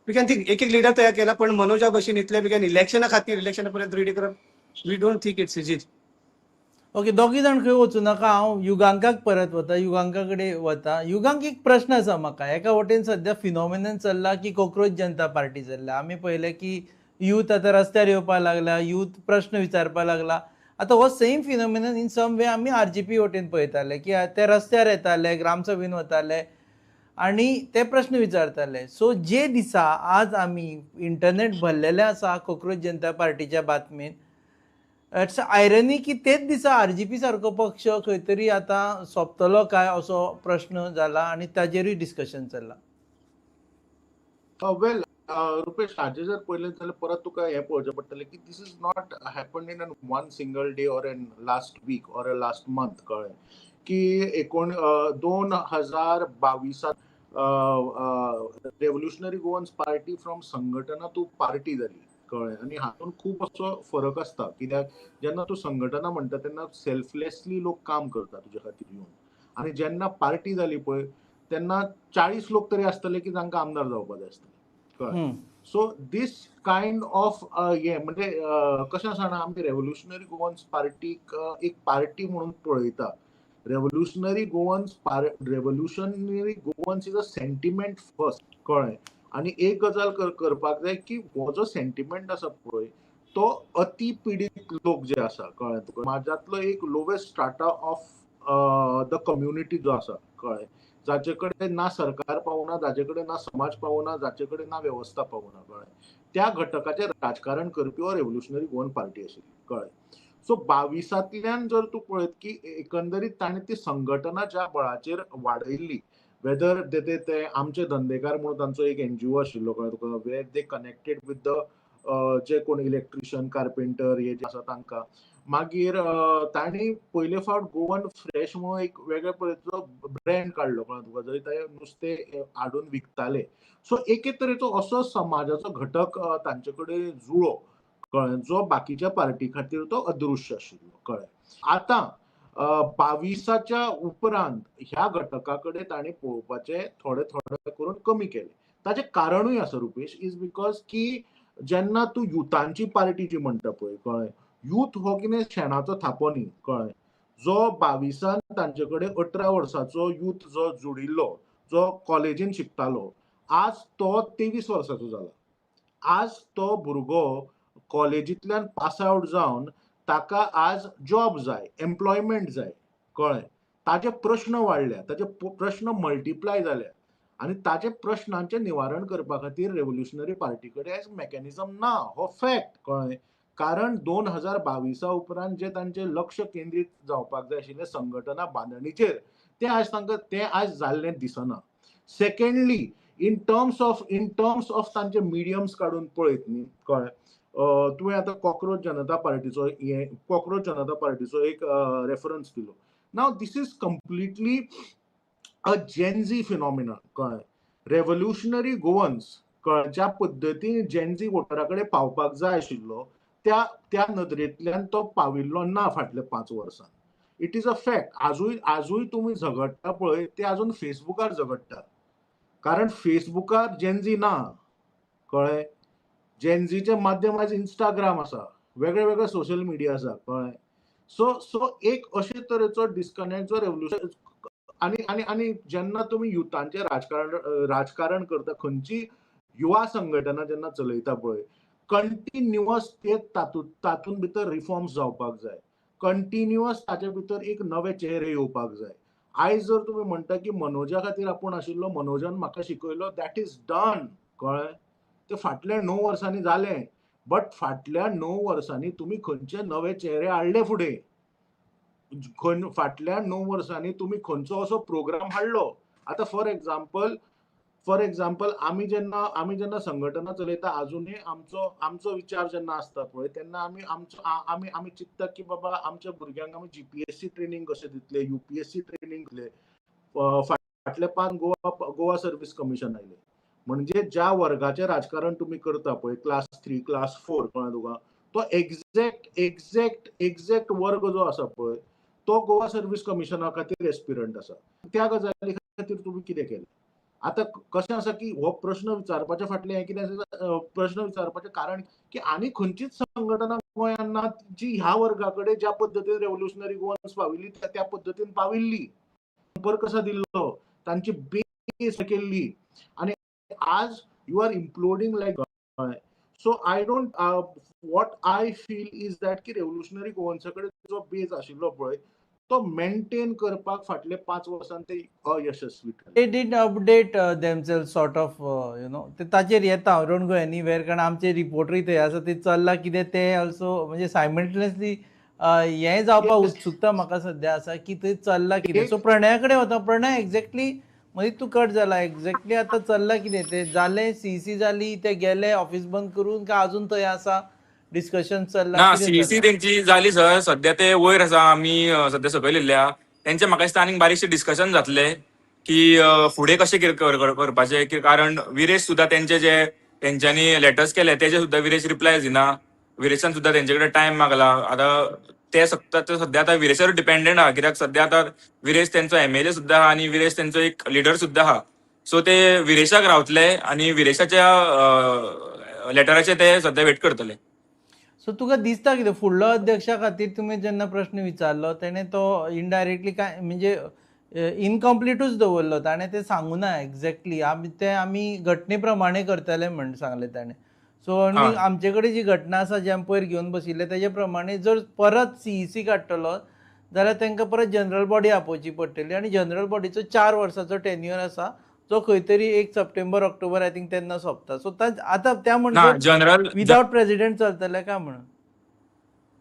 we can think एक एक लिडर तयार केला, पण मनोजा भशेन इतले बेगीन इलेक्शना खातीर, इलेक्शना पर्यंत रेडी करप, we don't think it's easy. Okay, दोगी जाण खंय वचूं नाका. हांव युगांकाक परत वता, युगांका कडेन वता. युगांक, एक प्रश्न आसा म्हाका. एका वटेन सद्या फिनोमिनन चल्ला की कॉक्रोच जनता पार्टी चल्ल्या. आमी पळयलें की यूथ आतां रस्त्यार येवपाक लागला, यूथ प्रश्न विचारपाक लागला. आतां हो same phenomenon in some way आमी आरजीपी वटेन पळयताले की ते रस्त्यार येताले, ग्रामसभेन वताले आनी ते प्रश्न विचारताले. सो जे दिसा आज आमी इंटरनेट भरलेलें आसा कॉक्रोच जनता पार्टीच्या बातमेन, it's irony की तेच दिसा आरजीपी सारको पक्ष खंय तरी आतां सोंपतलो काय असो प्रश्न जाला आनी ताजेरूय डिस्कशन चल्लां. वेल रुपेश, हाजें जर पळयलें जाल्यार परत तुका हें पळोवचें पडटलें की this is not happen in one single day or in last week or a last month. कळ्ळें की 2022त रेव्होल्युशनरी गोवन्स पार्टी फ्रॉम संघटना टू पार्टी जाली. कळ्ळें? आनी हातूंत खूब असो फरक आसता, कित्याक जेन्ना तूं संघटना म्हणटा तेन्ना सेल्फलेसली लोक काम करता तुजे खातीर येवन, आनी जेन्ना पार्टी जाली पळय तेन्ना 40 लोक तरी आसतले की जांकां आमदार जावपाक जाय आसतले. कळ्ळें? सो दीस कायंड ऑफ हे म्हणजे कशें आसा जाणा, आमी रेव्होल्युशनरी गोवन्स पार्टीक एक पार्टी म्हणून पळयता. Revolutionary Goans is a sentiment first. कळ्ळें? आनी एक गजाल करपाक जाय की हो जो सेंटिमेंट आसा पळय तो अति पिडीत लोक जे आसा, कळ्ळें तुका, समाजांतलो एक lowest strata of the community जो आसा, कळ्ळें, जाचे कडेन ना सरकार पावना, जाचे कडेन ना समाज पावना, जाचे कडेन ना वेवस्था पावना, कळ्ळें, त्या घटकाचें राजकारण करपी हो रेव्होल्युशनरी गोवन पार्टी आशिल्ली. कळ्ळें? सो 22तांतल्यान जर तूं पळयत की एकंदरीत ताणें ती संघटना ज्या बळाचेर वाडयल्ली, वेदर ते ते आमचे धंदेकार म्हणून तांचो एक एनजीओ आशिल्लो, कळ्ळें तुका, where they connected with the जे कोण इलेक्ट्रिशियन, कार्पेंटर हे जे आसा तांकां. मागीर तांणी पयले फावट गोवन फ्रेश म्हणून एक वेगळे तरेचो ब्रँड काडलो, कळ्ळें तुका, जंय ते नुस्तें हाडून विकताले. सो एके तरेचो असो समाजाचो घटक तांचे कडेन जुळ्ळो, कळ्ळें, जो बाकीच्या पार्टी खातीर तो अदृश्य आशिल्लो. कळ्ळें? आतां 22च्या उपरांत ह्या घटका कडेन तांणी पळोवपाचें थोडे थोडे करून कमी केलें. ताचें कारणूय आसा रुपेश, is because की जेन्ना तूं युथांची पार्टी जी म्हणटा पळय, कळ्ळें, यूथ हो कितें शेणाचो थापो न्ही. कळ्ळें? जो 22न तांचे कडेन 18 वर्साचो यूथ जो जुडिल्लो, जो कॉलेजीन शिकतालो, आज तो 23 वर्साचो जाला. आज तो भुरगो कॉलेजींतल्यान पास आवट जावन ताका आज जॉब जाय, एम्प्लॉयमेंट जाय. कळ्ळें? ताजे प्रश्न वाडल्या, ताजे प्रश्न मल्टिप्लाय जाल्या आनी ताजे प्रश्नांचें निवारण करपा खातीर रेव्होल्युशनरी पार्टी कडेन आयज मॅकॅनिजम ना, हो फॅक्ट. कळ्ळें? कारण 2022 उपरांत जे तांचें लक्ष केंद्रीत जावपाक जाय आशिल्लें संघटना बांदणीचेर, तें आयज तांकां तें आयज जाल्लें दिसना. Secondly, in terms of तांचे मिडियम्स काडून पळयत न्ही, कळ्ळें, तुवें आतां कॉक्रोच जनता पार्टीचो एक रेफरन्स दिलो. Now this is completely a Gen Z phenomena. कळ्ळें? रेव्होल्युशनरी गोवन्स, कळ्ळें, ज्या पद्दतीन जेनझी वोटरा कडेन पावपाक जाय आशिल्लो त्या त्या नदरेंतल्यान तो पाविल्लो ना फाटल्या 5 वर्सां. It is a fact. आजूय तुमी झगडटा पळय ते अजून फेसबुकार झगडटा, कारण फेसबुकार जेनझी ना. कळ्ळें? जेनझीचें माध्यम आयज इंस्टाग्राम आसा, वेगळे वेगळे सोशल मिडिया आसा. कळ्ळें? सो सो एक अशे तरेचो डिस्कनेक्ट जो रेव्होल्युशन आनी आनी आनी जेन्ना तुमी युथांचें राजकारण करता, खंयची युवा संघटना जेन्ना चलयता पळय, कंटिन्युअस ते तातूंत भितर रिफॉर्म्स जावपाक जाय, कंटिन्युअस ताचे भितर एक नवे चेहरे येवपाक जाय. आयज जर तुमी म्हणटा की मनोजा खातीर आपूण आशिल्लो, मनोजान म्हाका शिकयलो, that is done. कळ्ळें? ते फाटल्या 9 वर्सांनी जालें, बट फाटल्या 9 वर्सांनी तुमी खंयचे नवे चेहरे हाडले फुडें? फाटल्या 9 वर्सांनी तुमी खंयचो असो प्रोग्राम हाडलो? आतां फॉर एग्जाम्पल, आमी जेन्ना संघटना चलयता, आजुनूय आमचो विचार जेन्ना आसता पळय तेन्ना आमी आमचो आमी आमी चिंतता की बाबा आमच्या भुरग्यांक आमी जीपीएससी ट्रेनींग कशें दितले, युपीएससी ट्रेनींग दितले. फाटले पांच गोवा गोवा सर्वीस कमिशन आयले. म्हणजे ज्या वर्गाचें राजकारण तुमी करता पळय, क्लास 3, क्लास 4, कळ्ळें तुका, तो एक्झॅक्ट एक्झॅक्ट एक्झॅक्ट वर्ग जो आसा पळय तो गोवा सर्वीस कमिशना खातीर एस्पिरंट आसा. त्या गजाली खातीर तुमी कितें केलें? आतां कशें आसा की हो प्रश्न विचारपाच्या फाटलें हें कितें आसा, प्रश्न विचारपाचें कारण की आनी खंयचीच संघटना गोंयांत ना जी ह्या वर्गा कडेन ज्या पद्दतीन रेव्होल्युशनरी गोवन्स पाविल्ली त्या पद्दतीन पाविल्ली, संपर्क कसा दिल्लो, तांची बेस केल्ली, आनी आज you are imploding like. So I don't, what I feel is that की रेव्होल्युशनरी गोवन्सा कडेन जो बेज आशिल्लो पळय तो मेंटेन करपाक फाटले 5 वर्सां ते अयशस्वी ठरले. They did update themselves sort of, ते ताचेर येता हांव, don't go anywhere, कारण आमचे रिपोर्टरूय थंय आसा, ते चल्ला कितें ते ऑल्सो म्हणजे सायमल्टेनियसली हें जावपाक उत्सुकता म्हाका सद्या आसा की थंय चल्ला कितें. सो प्रणया कडेन वता. प्रणय, एक्झॅक्टली मदीं तूं कट जाला, एक्झॅक्टली आतां चल्ला कितें? ते जालें, सीईसी जाली, ते गेले ऑफिस बंद करून, काय अजून थंय आसा, डिस्कशन चल्ला? ना. कितें सीईसी चल्लां? तेंची जाली सर. सध्या ते वयर आसा, आमी सध्या सकयल येयल्ल्या. तेंचे म्हाका दिसता आनीक बारीकशे डिस्कशन जातले की फुडें कशें कितें करपाचें, की कारण विरेश सुद्दां तेंचे जे तेंच्यांनी लेटर्स केले तेजे सुद्दां विरेश रिप्लाय दिना. विरेशान सुद्दां तेंचे कडेन टायम मागला. आतां ते सकता ते सध्या आतां विरेशार डिपेंडंट आहा, कित्याक सध्या आतां विरेश तेंचो एमएलए सुद्दां आहा आनी विरेश तेंचो एक लिडर सुद्दां आहा. सो ते विरेशाक रावतले आनी विरेशाच्या लेटराचे ते सध्या वेट करतले. सो तुका दिसता कितें फुडलो अध्यक्षा खातीर? तुमी जेन्ना प्रश्न विचारलो तेणें तो इनडायरेक्टली काय म्हणजे इनकम्प्लिटूच दवरलो. ताणें तें सांगू ना एक्झॅक्टली, आमी ते आमी घटने प्रमाणे करतले म्हण सांगलें ताणें. सो आनी आमचे कडेन जी घटना आसा, जी आमी पयर घेवन बशिल्ले, तेजे प्रमाणे जर परत सीईसी काडटलो जाल्यार तांकां परत जनरल बॉडी आपोवची पडटली आनी जनरल बॉडीचो 4 वर्साचो टेन्युअर आसा, जो खंय तरी 1 सप्टेंबर, ऑक्टोबर I think तेन्ना सोंपता. सो आतां त्या ना. म्हणसर जनरल विदावट प्रेसिडेंट चलतले काय म्हणून?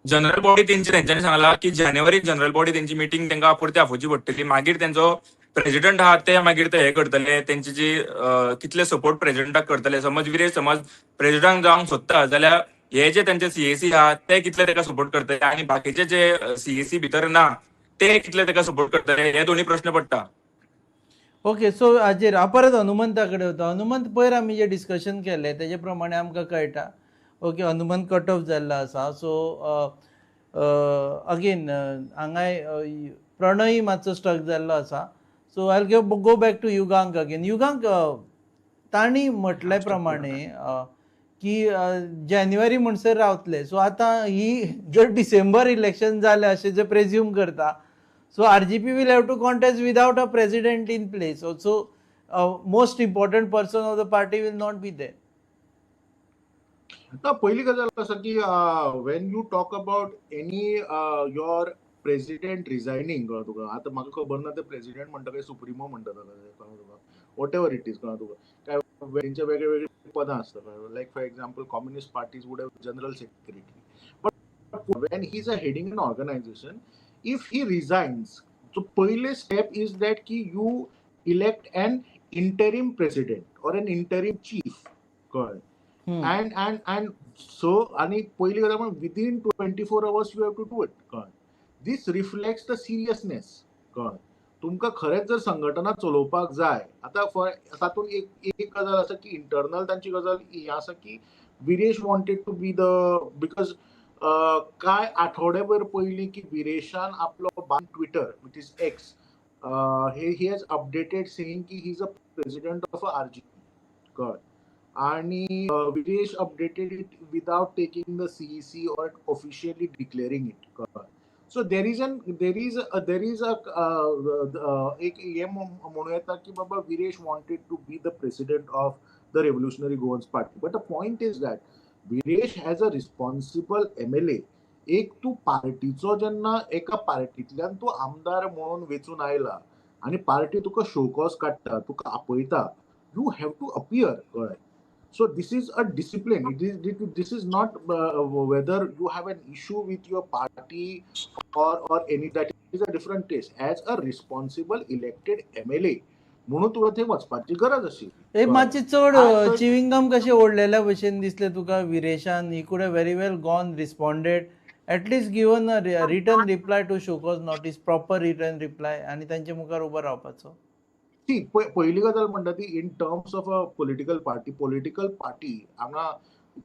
जनरल बॉडी तेंची, तेंच्यांनी सांगला की जानेवारी जनरल बॉडी तेंची मिटींग तांकां परती आपोवची पडटली. मागीर तेंचो प्रेसिडेंट आहा ते मागीर ते हे करतले, तेंची जी कितले सपोर्ट प्रेसिडेंटाक करतले. समज विरेश समज प्रेसिडेंट जावंक सोदता जाल्यार हे जे तेंचे सीएसी आहा ते कितले ताका सपोर्ट करतले आनी बाकीचे जे सीएसी भितर ना ते कितले ताका सपोर्ट करतले, हे दोन्ही प्रश्न पडटा. ओके, सो हाजेर हांव परत हनुमंता कडेन वता. हनुमंत, पयर आमी जे डिस्कशन केलें तेजे प्रमाणे आमकां कळटा, ओके, हनुमंत कट ऑफ जाल्लो आसा. सो अगेन हांगाय प्रणय मातसो स्टक जाल्लो आसा. So I go back to Yugank again. Yugank, तांणी म्हटले प्रमाणे की जानेवारी म्हणसर रावतले. सो आतां ही जर डिसेंबर इलेक्शन जालें अशें जर प्रेज्यूम करता, so RGP will have to contest without a president in place. So most important person of the party will not be there. ना, पहिली गजाल आसा की when you talk about any your president resigning, कळ्ळें तुका, आतां म्हाका खबर ना ते प्रेसिडेंट म्हणटा काय सुप्रिमो म्हणटा ताका, कळ्ळें तुका, what ever it is, कळ्ळें तुका, काय तेंचे वेगळे वेगळे पदां आसता. Like for example, communist parties would have general secretary, but when he is a heading an organization, if he resigns, so पहिले step is that की you elect an interim president or an interim chief, कळ्ळें? And so आणि पहिली गजाल म्हणजे within 24 hours you have to do it, कळ्ळें? This reflects the seriousness, कळ्ळें? तुमकां खरेंच जर संघटना चलोवपाक जाय. आतां फॉर तातूंत एक एक गजाल आसा की इंटरनल तांची गजाल ही आसा की Viresh wanted to be the, because काय आठवड्याभर पयलीं की विरेशान आपलो Twitter, which is x, hey he has updated saying की he is a president of a RG, कळ्ळें? आणि Viresh updated it without taking the CEC or officially declaring it, कळ्ळें? So there is a एक हे म्हणू येता की बाबा Viresh wanted to be the president of the Revolutionary Goans Party, but the point is that Viresh has a responsible MLA. एक तूं पार्टीचो जेन्ना एका पार्टींतल्यान तूं आमदार म्हणून वेंचून आयला आनी पार्टी तुका शोकॉज काडटा, तुका आपयता, you have to appear, कळ्ळें? So this is a discipline. It is this is not whether you have an issue with your party or any, that is a different case. As a responsible elected MLA म्हणून तुका थंय वचपाची गरज आशिल्ली. एक मातशी चड चिविंगम कशें ओडलेल्या भशेन दिसलें तुका विरेशान? He could very well gone, responded, at least given a written reply to show cause notice, proper written reply, आनी तांचे मुखार उबो रावपाचो. सी, पयली गजाल म्हणटा ती in terms of a political party, political party हांगा,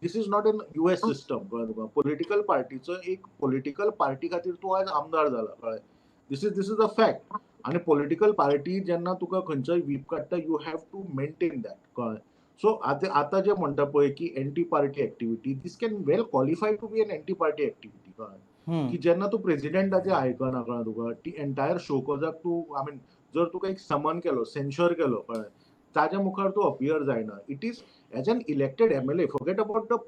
this is not an US system, कळ्ळें तुका? पॉलिटिकल पार्टीचो एक, पॉलिटिकल पार्टी खातीर तूं आयज आमदार जाला, कळ्ळें? This is a fact. आनी पॉलिटिकल पार्टी जेन्ना तुका खंयचोय व्हीप काडटा, you have to maintain that, कळ्ळें? सो आतां आतां जे म्हणटा पळय की anti party activity, this can well qualify to be an anti party activity, कळ्ळें? की जेन्ना तूं प्रेसिडेंटाचें आयकना, कळ्ळें तुका, ती एंटायर शोकॉजाक तूं, I mean, जर तुका एक समन केलो, सेन्शर केलो, कळ्ळें, ताज्या मुखार तूं अपियर जायना, it is as an elected MLA, forget about the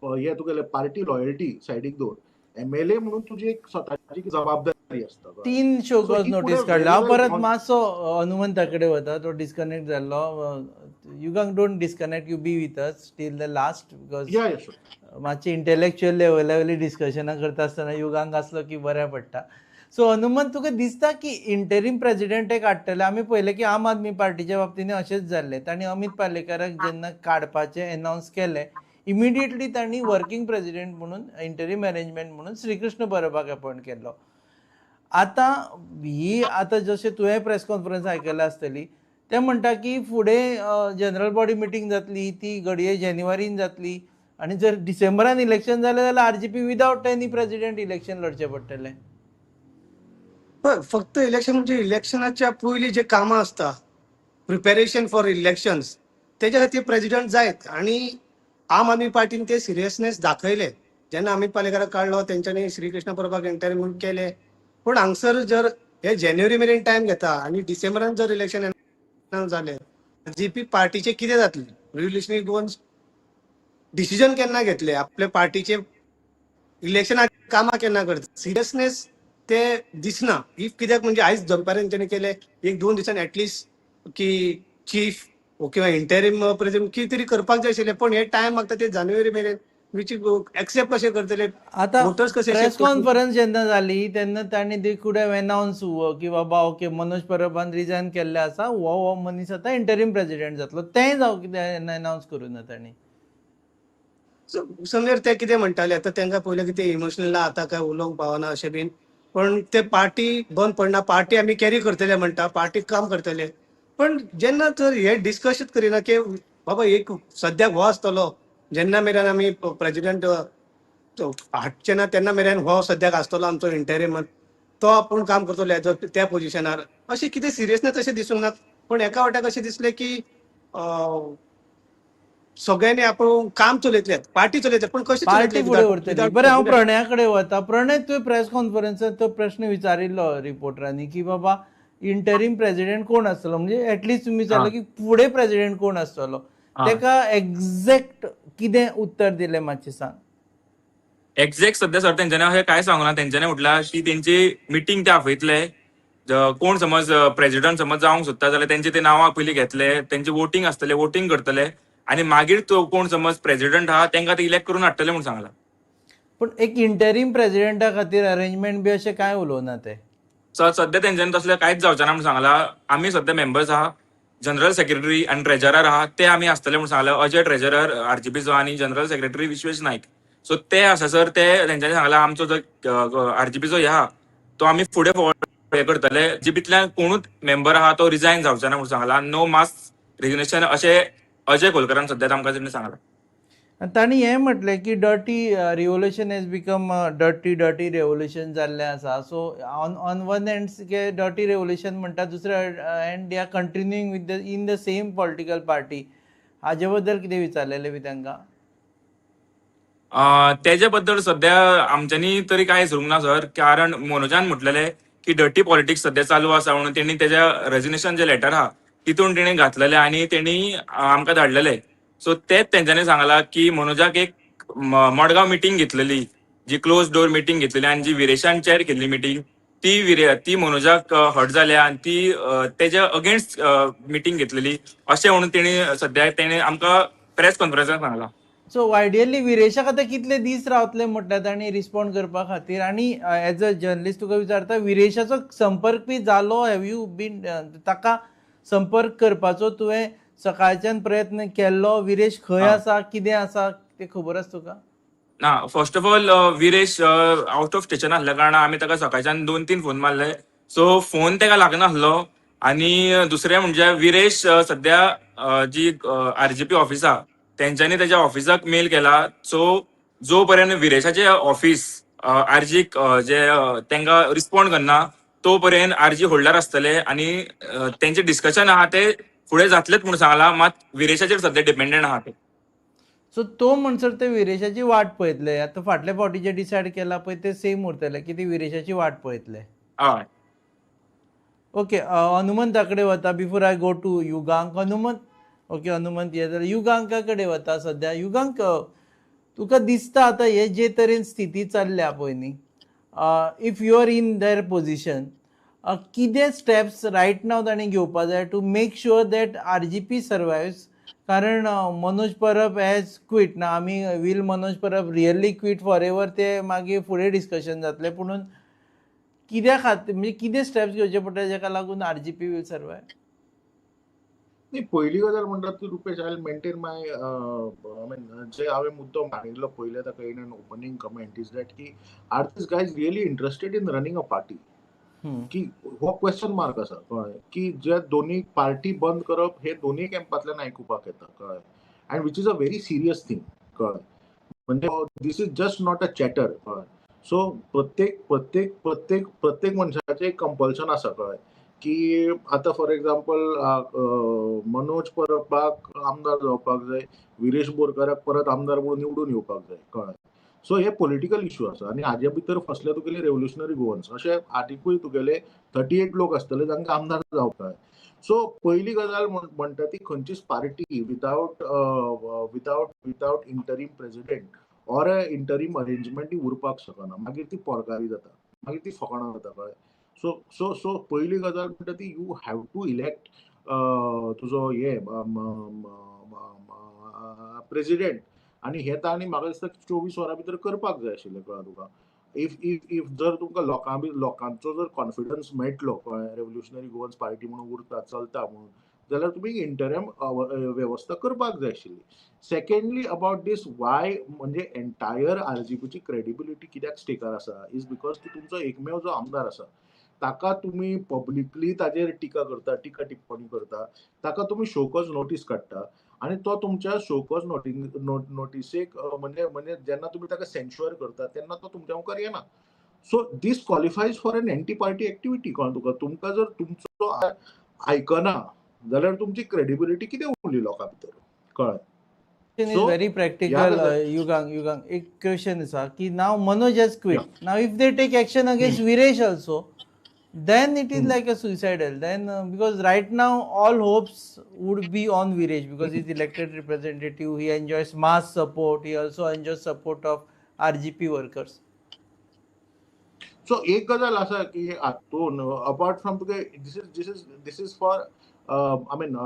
हे, तुगेले पार्टी लॉयल्टी सायडीक दवर, एमएलए म्हणून तुजी एक स्वताची जबाबदारी आसता, कळ्ळें? तीन शोकॉज So, notice काडला. हांव परत मातसो हनुमंता कडेन वता, तो डिस्कनेक्ट जाल्लो. Yugank, don't disconnect, you be with us till the last because yeah, sure. मातशी इंटेलेक्च्युअल लेवला वयली डिस्कशनां करता आसतना युगांक आसलो की बऱ्या पडटा. सो हनुमंत, तुका दिसता की इंटरीम प्रेसिडेंट एक हाडटले? आमी पळयलें की आम आदमी पार्टीच्या बाबतींत अशेंच जाल्लें. तांणी अमीत पालेकाराक जेन्ना काडपाचें एनावन्स केलें, इमिडिएटली तांणी वर्किंग प्रेसिडेंट म्हणून, इंटरीम अरेंजमेंट म्हणून श्रीकृष्ण परबाक अपॉयंट केल्लो. आतां ही आतां जशें तुवें प्रेस कॉन्फरन्स आयकल्या आसतली, ते म्हणटा की फुडें जनरल बॉडी मिटींग जातली, ती घडये जानेवारीन जातली आनी जर डिसेंबरान इलेक्शन जालें जाल्यार RGP without any president election लढचें पडटलें. पळय, फक्त इलेक्शन म्हणजे इलेक्शनाच्या पयलीं जे कामां आसता, प्रिपेरेशन फॉर इलेक्शन्स, तेच्या खातीर प्रेसिडेंट जायत. आनी आम आदमी पार्टीन ते सिरियसनेस दाखयले जेन्ना अमीत पालेकाराक काडलो, तेंच्यांनी श्रीकृष्ण परबाक इंटरीम म्हणून केले. पूण हांगसर जर हे जानेवारी मेरेन टायम घेता आनी डिसेंबरान जर इलेक्शन जाले, जीपी पार्टीचे कितें जातले? रिव्होल्युशनरी गोवन्स डिसिजन केन्ना घेतले? आपले पार्टीचे इलेक्शना कामां केन्ना करता? सिरियसनेस ते दिसना. If कित्याक म्हणजे आयज दनपारां तेंच्यांनी केले, एक दोन दिसान एटलिस्ट की चीफ किंवा इंटरीम प्रेसिडेंट कितें तरी करपाक जाय आशिल्लें. पण हे टायम मागता ते जानेवारी मेरेन, which accept कशें करतले? आतां वोटर्स कशे प्रेस accept करतले? कॉन्फरन्स जेन्ना जाली तेन्ना तांणी they could have announce की बाबा ओके, मनोज परबान रिजायन केल्लें आसा, हो हो मनीस आतां इंटरीम प्रेसिडेंट जातलो. तेंय जावं कितें एनावन्स करूं ना तांणी. समीर, ते कितें म्हणटाले, आतां तांकां पयलें कितें इमोशनल, आतां काय उलोवंक पावना अशें बीन. पण ते पार्टी बंद पडना, पार्टी आमी कॅरी करतले म्हणटा, पार्टी काम करतले. पण जेन्ना जर हे डिस्कशन करिना की बाबा एक सद्याक हो आसतलो, जेन्ना मेरेन आमी प्रेसिडेंट हाडचे ना तेन्ना मेरेन हो सद्याक आसतलो आमचो इंटरीम, तो आपूण काम करतलो एज त्या पोजिशनार, अशें कितें सिरियसनेस अशें दिसूंक ना. पण एका वाट्याक अशें दिसलें की सगळ्यांनी आपूण काम चलयतले, पार्टी चलयतले, पण कशें पार्टी चलयतले फुडें उरतली. without बरें, हांव president? प्रणया कडेन वता. प्रणय, तुवें प्रेस कॉन्फरन्सात तो प्रश्न विचारिल्लो रिपोर्टरांनी की बाबा इंटरीम प्रेसिडेंट कोण आसतलो, म्हणजे एटलिस्ट तुमी विचारलो की फुडें प्रेसिडेंट कोण आसतलो, ताका एक्झॅक्ट कितें उत्तर दिलें, मातशें सांग. एक्झॅक्ट सध्या सर तेंच्यांनी अशें कांय सांगना. तेंच्यांनी म्हटल्यार की तेंची मिटींग ते आपयतले, कोण समज प्रेसिडेंट समज जावंक सोदता जाल्यार तेंचे ते नांवां पयलीं घेतले, तेंचे वोटींग आसतले, वोटींग करतले आनी मागीर तो कोण समज प्रेसिडेंट आहा तेंकां ते इलेक्ट करून हाडटले म्हूण सांगला. पूण एक इंटरीम प्रेसिडेंटा खातीर अरेंजमेंट बी अशें कांय उलोवना ते? सर, सध्या तेंच्यांनी तसलें कांयच जावचें ना म्हूण सांगला. आमी सध्या मेंबर्स आहा, जनरल सेक्रेटरी आनी ट्रेजरर आहा, ते आमी आसतले म्हूण सांगला. अजय ट्रेजरर आरजीपीचो आनी general secretary Vishwesh Naik, so ते आसा सर. ते तेंच्यांनी सांगला, आमचो जो आरजीपीचो हे आहा तो आमी फुडें फॉरवर्ड हे करतले. जीपीतल्यान कोणूच मेंबर आहा तो रिजायन जावचो ना म्हूण सांगला. नो मास रेजिग्नेशन अशें अजय खोलकरान सध्या आमकां तेणी सांगलां. आनी तांणी हें म्हटलें की dirty revolution has become dirty dirty revolution जाल्लें आसा. So on one hand dirty revolution म्हणटा, दुसऱ्या end they are continuing with the in the same political party. हाजे बद्दल कितें विचारलेलें बी तांकां? तेजे बद्दल सध्या आमच्यांनी तरी कांय सरूंक ना सर, कारण मनोजान म्हटलेलें की डर्टी पॉलिटिक्स सध्या चालू आसा म्हणून तेणी तेज्या रेजिग्नेशन जे लेटर आहा तितून तेणी घातलेलें आनी तेणी आमकां धाडलेले. सो तेच तेंच्यांनी सांगला की मनोजाक एक मडगांव मिटींग घेतलेली, जी क्लोज डोर मिटींग घेतलेली आनी जी विरेशान चेअर केल्ली मिटींग, ती मनोजाक हर्ट जाल्या आनी ती तेज्या अगेन्स्ट मिटींग घेतलेली अशें म्हणून तेणी सध्या तेणी आमकां प्रेस कॉन्फरन्सान सांगला. सो आयडियली विरेशाक आतां कितले दीस रावतले म्हटल्यार तांणी रिस्पॉन्ड करपा खातीर? आनी एज अ जर्नलिस्ट तुका विचारता, विरेशाचो संपर्क बी जालो? Have you been ताका संपर्क करपाचो तुवें सकाळच्यान प्रयत्न केल्लो? विरेश खंय आसा, कितें आसा तें खबर आसा तुका? ना, first of all Viresh out of station आसल्या कारणान आमी ताका सकाळच्यान दोन तीन फोन मारले, सो फोन ताका लागनासलो. आनी दुसरें म्हणजे विरेश सध्या जी आरजीपी ऑफिस आहा तेंच्यांनी तेज्या ऑफिसाक मेल केला. सो जो पर्यंत विरेशाचे ऑफिस आरजीक जे तांकां रिस्पॉन्ड करना तो पर्यंत आरजी होल्डर आसतले आनी तेंचे डिस्कशन आहा ते फुडें जातलेच म्हणून सांगला, मात विरेशाचेर सध्या डिपेंडंट आहा ते. सो तो म्हणसर ते विरेशाची वाट पळयतले. आतां फाटले फावटी जे डिसायड केला पळय ते सेम उरतले की ती विरेशाची वाट पळयतले. हय. ओके, हनुमंता कडेन वता before I go to Yugank. Hanumant, okay, Hanumant ये जाल्यार युगांका कडेन वता सद्या. युगांक, तुका दिसता आतां हे जे तरेन स्थिती चल्ल्या पळय न्ही, if you are in their position, कितें स्टेप्स रायट नाव ताणें घेवपा जाय to make sure that RGP survives? कारण मनोज परब हॅज क्विट ना, आमी will Manoj Parab really quit forever ते मागीर फुडें डिस्कशन जातलें, पुणून कित्या खातीर, म्हणजे कितें स्टेप्स घेवचे पडटा जाका लागून आरजीपी वील सर्वायव? न्ही, पयली गजाल म्हणटा ती Rupesh, I maintain my, I mean, जे हांवें मुद्दो मांडिल्लो पयले ताका in an opening comment is that की are these guys really interested in running a party, की हो क्वेश्चन मार्क आसा, कळ्ळें? की जे दोन्ही पार्टी बंद करप हे दोन्ही कॅम्पांतल्यान आयकुपाक येता, कळ्ळें? And which is a very serious thing, कळ्ळें? म्हणजे this is just not a chatter, कळ्ळें? सो प्रत्येक प्रत्येक प्रत्येक प्रत्येक मनशाचें एक कंपल्शन आसा, कळ्ळें, की आतां फॉर एग्जाम्पल मनोज परबाक आमदार जावपाक जाय, विरेश बोरकाराक परत आमदार म्हणून निवडून येवपाक जाय, कळ्ळें? सो हे पॉलिटिकल इशू आसा आनी हाजे भितर फसले तुगेले रेव्होल्युशनरी गोवन्स, अशे आनिकूय तुगेले 38 लोक आसतले जांकां आमदार जावपाक जाय. सो पयली गजाल म्हणटा ती खंयचीच party without interim president or interim arrangement ती उरपाक शकना. मागीर ती पोरकारी जाता, मागीर ती फकाणां जाता, कळ्ळें? सो सो सो पयली गजाल म्हणटा ती you have to elect तुजो हे प्रेसिडेंट आनी हे तांणी म्हाका दिसता 24 वरां भितर करपाक जाय आशिल्लें, कळ्ळें तुका? If if if जर तुमकां लोकांचो जर कॉन्फिडन्स मेळटलो, कळ्ळें, रेव्होल्युशनरी गोवन्स पार्टी म्हणून उरता, चलता म्हणून, जाल्यार तुमी इंटरीम वेवस्था करपाक जाय आशिल्ली. सेकंडली, अबाउट दीस वाय, म्हणजे एंटायर आरजीपीची क्रेडिबिलिटी कित्याक स्टेकार आसा is because तुमचो एकमेव जो आमदार आसा ताका तुमी पब्लिकली ताजेर टिका करता, टिका टिप्पणी करता, ताका तुमी शोकॉज नोटीस काडटा आनी तो तुमच्या शोकॉज नोटीसेक म्हणजे जेन्ना तुमी ताका सेन्शुअर करता तेन्ना तो तुमच्या मुखार येना. So this qualifies for an anti party activity, कळ्ळें तुका? तुमकां जर तुमचो आयकना जाल्यार तुमची क्रेडिबिलिटी कितें उरली लोकां भितर, कळ्ळें? Is very practical. युगांक, एक क्वेश्चन आसा की now Manoj has quit, now if they take action against Viresh also, then it is like a suicidal then, because right now all hopes would be on Viresh because he's elected representative, he enjoys mass support, he also enjoys support of RGP workers. So एक गजाल आसा की हातून apart from तुगे this is for, I mean,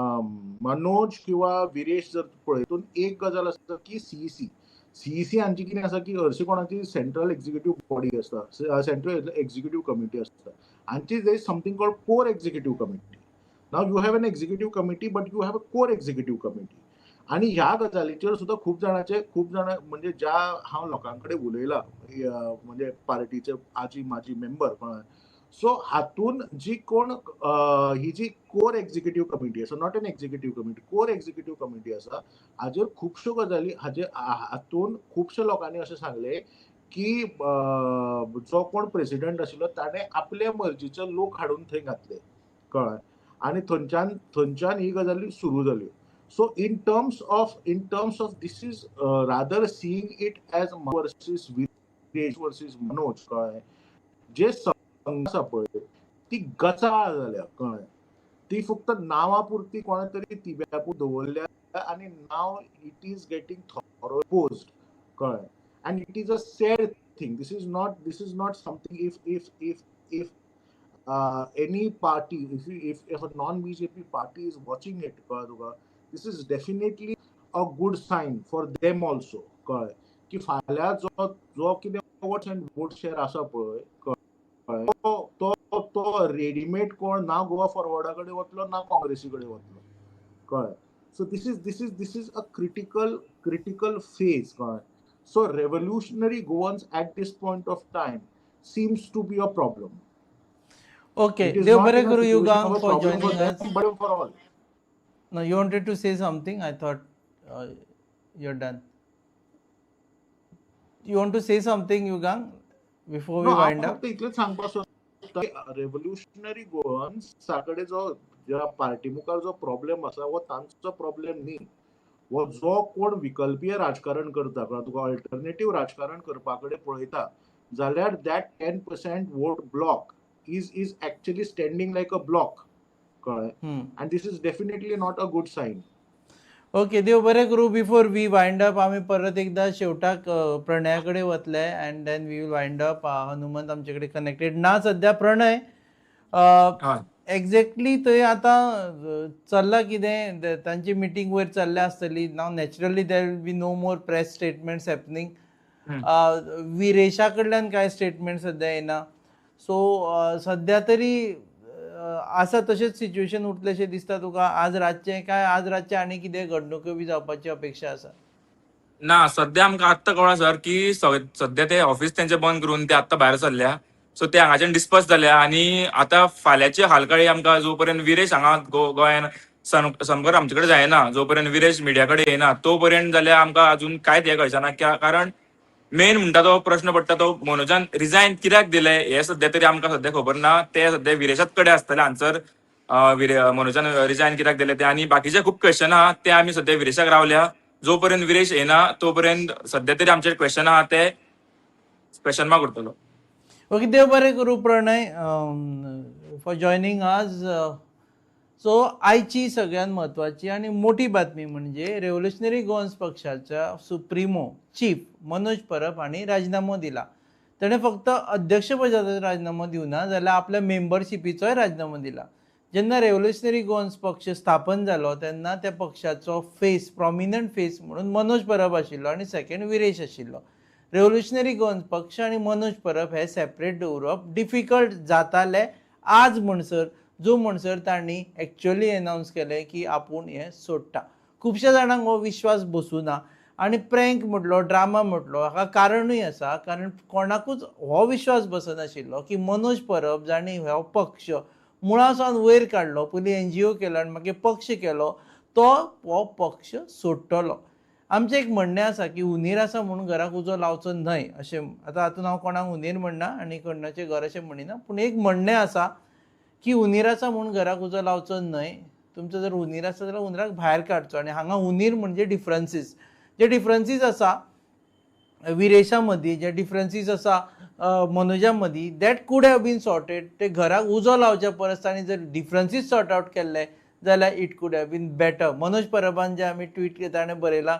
Manoj किंवा विरेश जर पळयतून एक गजाल आसा की सीईसी सीईसी हांची कितें आसा की हरशीं कोणाची सेंट्रल एक्झिक्युटीव बॉडी आसता, सेंट्रल एक्झिक्युटीव कमिटी आसता, हांची there is something called core executive committee. Now you have an executive committee, but you have a core executive committee. आणि ह्या गजालीचेर सुद्दां खूब जाणांचे, खूब जाणां, म्हणजे ज्या हांव लोकां कडेन उलयलां, म्हणजे पार्टीचे आजी माजी मेंबर, सो हातून जी कोण ही जी कोर एक्झिक्युटीव कमिटी आसा, not an executive committee, core executive committee आसा, हाजेर खुबश्यो गजाली, हाजे हातून खुबश्या लोकांनी अशें सांगलें की जो कोण प्रेसिडेंट आशिल्लो ताणें आपल्या मर्जीचे लोक हाडून थंय घातले, कळ्ळें? आनी थंयच्यान ही गजाली सुरू जाल्यो. So in terms of this is rather seeing it as versus Viresh versus Manoj, कळ्ळें? जे संघ आसा पळय ती गचाळ जाल्या, कळ्ळें? ती फक्त नांवा पुरती कोणा तरी तिब्यापूर दवरल्या आनी now it is getting thorough, कळ्ळें? And it is a sad thing. This is not something, if any party, if a non BJP party is watching it, कळ्ळें तुका, this is definitely a good sign for them also, कळ्ळें, की फाल्यां जो कितें vote and vote share आसा पळय, कळ्ळें, तो रेडीमेड कोण ना गोवा फॉरवर्डा कडेन वतलो ना काँग्रेसी कडेन वतलो, कळ्ळें? So this is a critical phase, कळ्ळें? So Revolutionary Goans at this point of time seems to be a problem. Okay, It is देव not बरें in a करूं situation Yugang of a for problem for joining us. them, but for all. No, you wanted to say something. I thought you're done. You want to say something, Yugang, before we No, हांव wind up? फक्त इतलेंच सांगपाक सोदता, revolutionary गोवन्सा कडेन जो ज्या party मुखार जो प्रॉब्लेम आसा हो तांचो प्रॉब्लेम न्ही, हो जो कोण विकल्पीय राजकारण करता किंवा तुका अल्टरनेटीव राजकारण करपा कडेन पळयता जाल्यार that 10% vote block is actually standing like a block, कळ्ळें? And this is definitely not a good sign. Okay, देव बरें करूं. बिफोर we wind up, आमी परत एकदा शेवटाक प्रणया कडेन वतले and then we will wind up. Hanumant आमचे कडेन कनेक्टेड ना सद्या. प्रणय, एक्झॅक्टली थंय आतां चल्लां कितें? तांची मिटींग वयर चल्ल्या आसतली. Now naturally there will be no more press statements happening. विरेशा कडल्यान कांय स्टेटमेंट सद्या येना. सो सद्या तरी आसा तशेंच सिच्युएशन उरतलें दिसता तुका आज रातचें, काय आज रातचें आनी कितें घडणुक्यो बी जावपाची अपेक्षा आसा? ना, सध्या आमकां आत्तां कळ्ळां सर की सध्या ते ऑफिस तेंचे बंद करून ते आत्तां भायर सरल्या. सो ते हांगाच्यान डिस्पर्स जाल्या आनी आतां फाल्यांची हालकाळी आमकां जो पर्यंत विरेश हांगा गोंयान संपर्क आमचे कडेन जायना, जो पर्यंत विरेश मिडिया कडेन येना, तो पर्यंत जाल्यार आमकां अजून कांयच हें कळचें ना. कारण मेन म्हणटा तो प्रश्न पडटा तो मनोजान रिजायन कित्याक दिलें हें सध्या तरी आमकां सध्या खबर ना. ते सध्या विरेशाच कडेन आसतलें आन्सर, मनोजान रिजायन कित्याक दिलें तें. आनी बाकीचे खूब क्वेश्चन आहा ते आमी सध्या विरेशाक रावल्या. जो पर्यंत विरेश येना तो पर्यंत सध्या तरी आमचे क्वेश्चन आहा ते क्वेश्चन मार्क उरतलो. ओके, देव बरें करूं Pranay for joining us. So आयची सगळ्यात म्हत्वाची आनी मोठी बातमी म्हणजे रेव्होल्युशनरी गोवन्स पक्षाच्या सुप्रिमो चीफ मनोज परब हांणी राजिनामो दिला. ताणें फक्त अध्यक्षपदाचो राजिनामो दिवना जाल्यार आपल्या मेंबरशिपीचोय राजिनामो दिला. जेन्ना रेव्होल्युशनरी गोवन्स पक्ष स्थापन जालो तेन्ना त्या पक्षाचो फेस, प्रॉमिनंट फेस म्हणून मनोज परब आशिल्लो आनी सेकंड विरेश आशिल्लो. रेव्होल्युशनरी गोवन्स पक्ष आनी मनोज परब हे सेपरेट दवरप डिफिकल्ट जाताले आज म्हणसर, जो म्हणसर तांणी एक्चुअली अनावन्स केलें की आपूण हें सोडटा. खुबश्या जाणांक हो विश्वास बसूना आनी प्रँक म्हटलो, ड्रामा म्हटलो, हाका कारणूय आसा. कारण कोणाकूच हो विश्वास बसनाशिल्लो की मनोज परब जांणी हो पक्ष मुळा सावन वयर काडलो, पयलीं एनजीओ केलो आनी मागीर पक्ष केलो, तो हो पक्ष सोडटलो. आमचें एक म्हणणें आसा की हुनीर आसा म्हणून घराक उजो लावचो न्हय अशें. आतां हातूंत हांव कोणाक हुनीर म्हणना आनी कोणाचें घर अशें म्हणिना, पूण एक म्हणणें आसा की हुनीर आसा म्हणून घराक उजो लावचो न्हय. तुमचो जर हुनीर आसा जाल्यार हुनीराक भायर काडचो. आनी हांगा हुनीर म्हणजे डिफरन्सीस, जे डिफरन्सीस आसा विरेशा मदीं, जे डिफरन्सीस आसा मनोजा मदीं, that could have been sorted. ते घराक उजो लावच्या परस तांणी जर डिफरन्सीस सॉर्ट आवट केल्ले जाल्यार it could have been better. Manoj परबान जे आमी ट्वीट ताणें बरयलां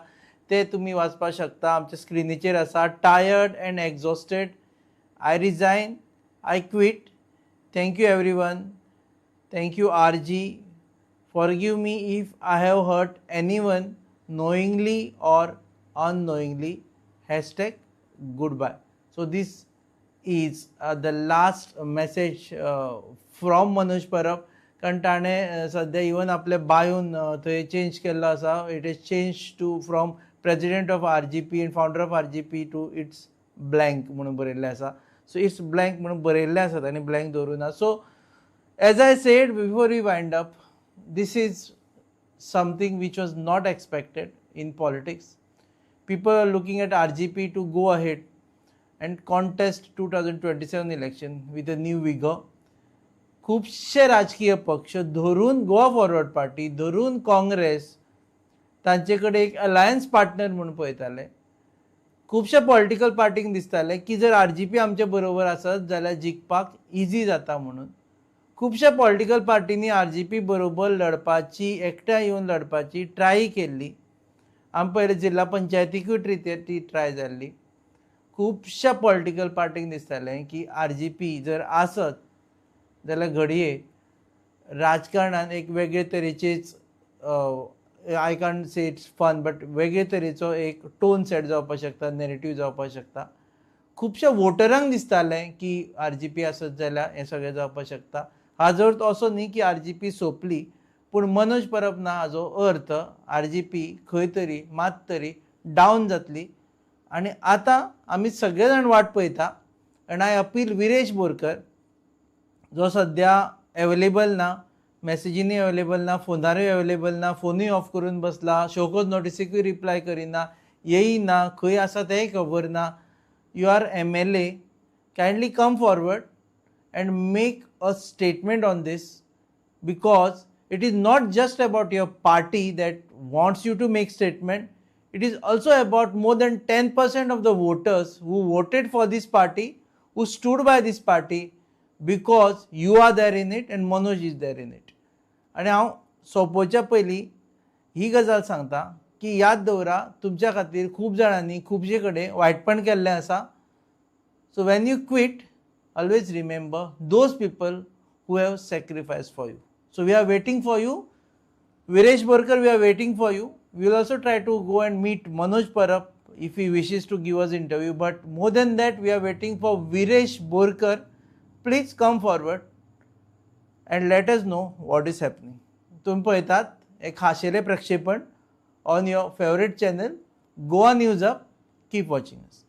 ते तुमी वाचपाक शकता, आमच्या स्क्रिनीचेर आसा. Tired and exhausted, I resign, I quit. Thank you everyone, thank you RG, forgive me if I have hurt anyone knowingly or unknowingly, #goodbye. So this is the last message from Manoj Parab. कारण ताणें सद्या even आपले बायोन थंय change केल्लो आसा. It is change to from president of RGP and founder of RGP to it's blank म्हणून बरयल्लें आसा. सो it's blank म्हणून बरयल्लें आसा ताणें, ब्लँक दवरूं ना. So as I said before we wind up, this is something which was not expected in politics. People are looking at RGP to go ahead and contest 2027 election with a new vigor. खुबशे राजकीय पक्ष धरून Goa forward party, धरून काँग्रेस तांचे कडेन एक alliance partner म्हूण पळयताले. खुबश्या पॉलिटिकल पार्टींक दिसतालें की जर आरजीपी आमचे बरोबर आसत जाल्यार जिखपाक इजी जाता म्हणून. खुबश्या पॉलिटिकल पार्टींनी आरजीपी बरोबर लढपाची, एकठांय येवन लढपाची ट्राय केल्ली. आमी पयले जिल्हा पंचायतीकूय ती ट्राय जाल्ली. खुबश्या पॉलिटिकल पार्टींक दिसतालें की आरजीपी जर आसत जाल्यार घडये राजकारणान एक वेगळे तरेचेच, I can't say it's fun, but वेगळे तरेचो एक टोन सेट जावपाक शकता, नॅरेटीव जावपाक शकता. खुबश्या वोटरांक दिसतालें की आरजीपी आसत जाल्यार हें सगळें जावपाक शकता. हाजो अर्थ असो न्ही की आरजीपी सोंपली, पूण मनोज परब ना हाजो अर्थ आरजीपी खंय तरी मात तरी डावन जातली. आनी आतां आमी सगळे जाण वाट पळयता. आनी I appeal Viresh Borkar जो सद्या एवेलेबल ना, मॅसेजींनी एवेलेबल ना, फोनारूय एवेलेबल ना, फोनूय ऑफ करून बसला, शोकोज नोटिसीकूय रिप्लाय करिना, येयना, खंय आसा तेंय खबर ना. You are MLA, kindly come forward and make a statement on this, because it is not just about your party that wants you to make statement. It is also about more than 10% of the voters who voted for this party, who stood by this party, because you are there in it and Manoj is there in it. आनी हांव सोंपोवच्या पयलीं ही गजाल सांगता की याद दवरा, तुमच्या खातीर खूब जाणांनी खुबशे कडेन वायटपण केल्लें आसा. So when you quit, always remember those people who have sacrificed for you. So we are waiting for you. Viresh Borkar, we are waiting for you. We will also try to go and meet Manoj Parab if he wishes to give us interview. But more than that, we are waiting for Viresh Borkar. Please come forward and let us know what is happening. तुम्ही पळयतात एक खाशेलें प्रक्षेपण on your favourite channel Goa News Hub. Keep watching us.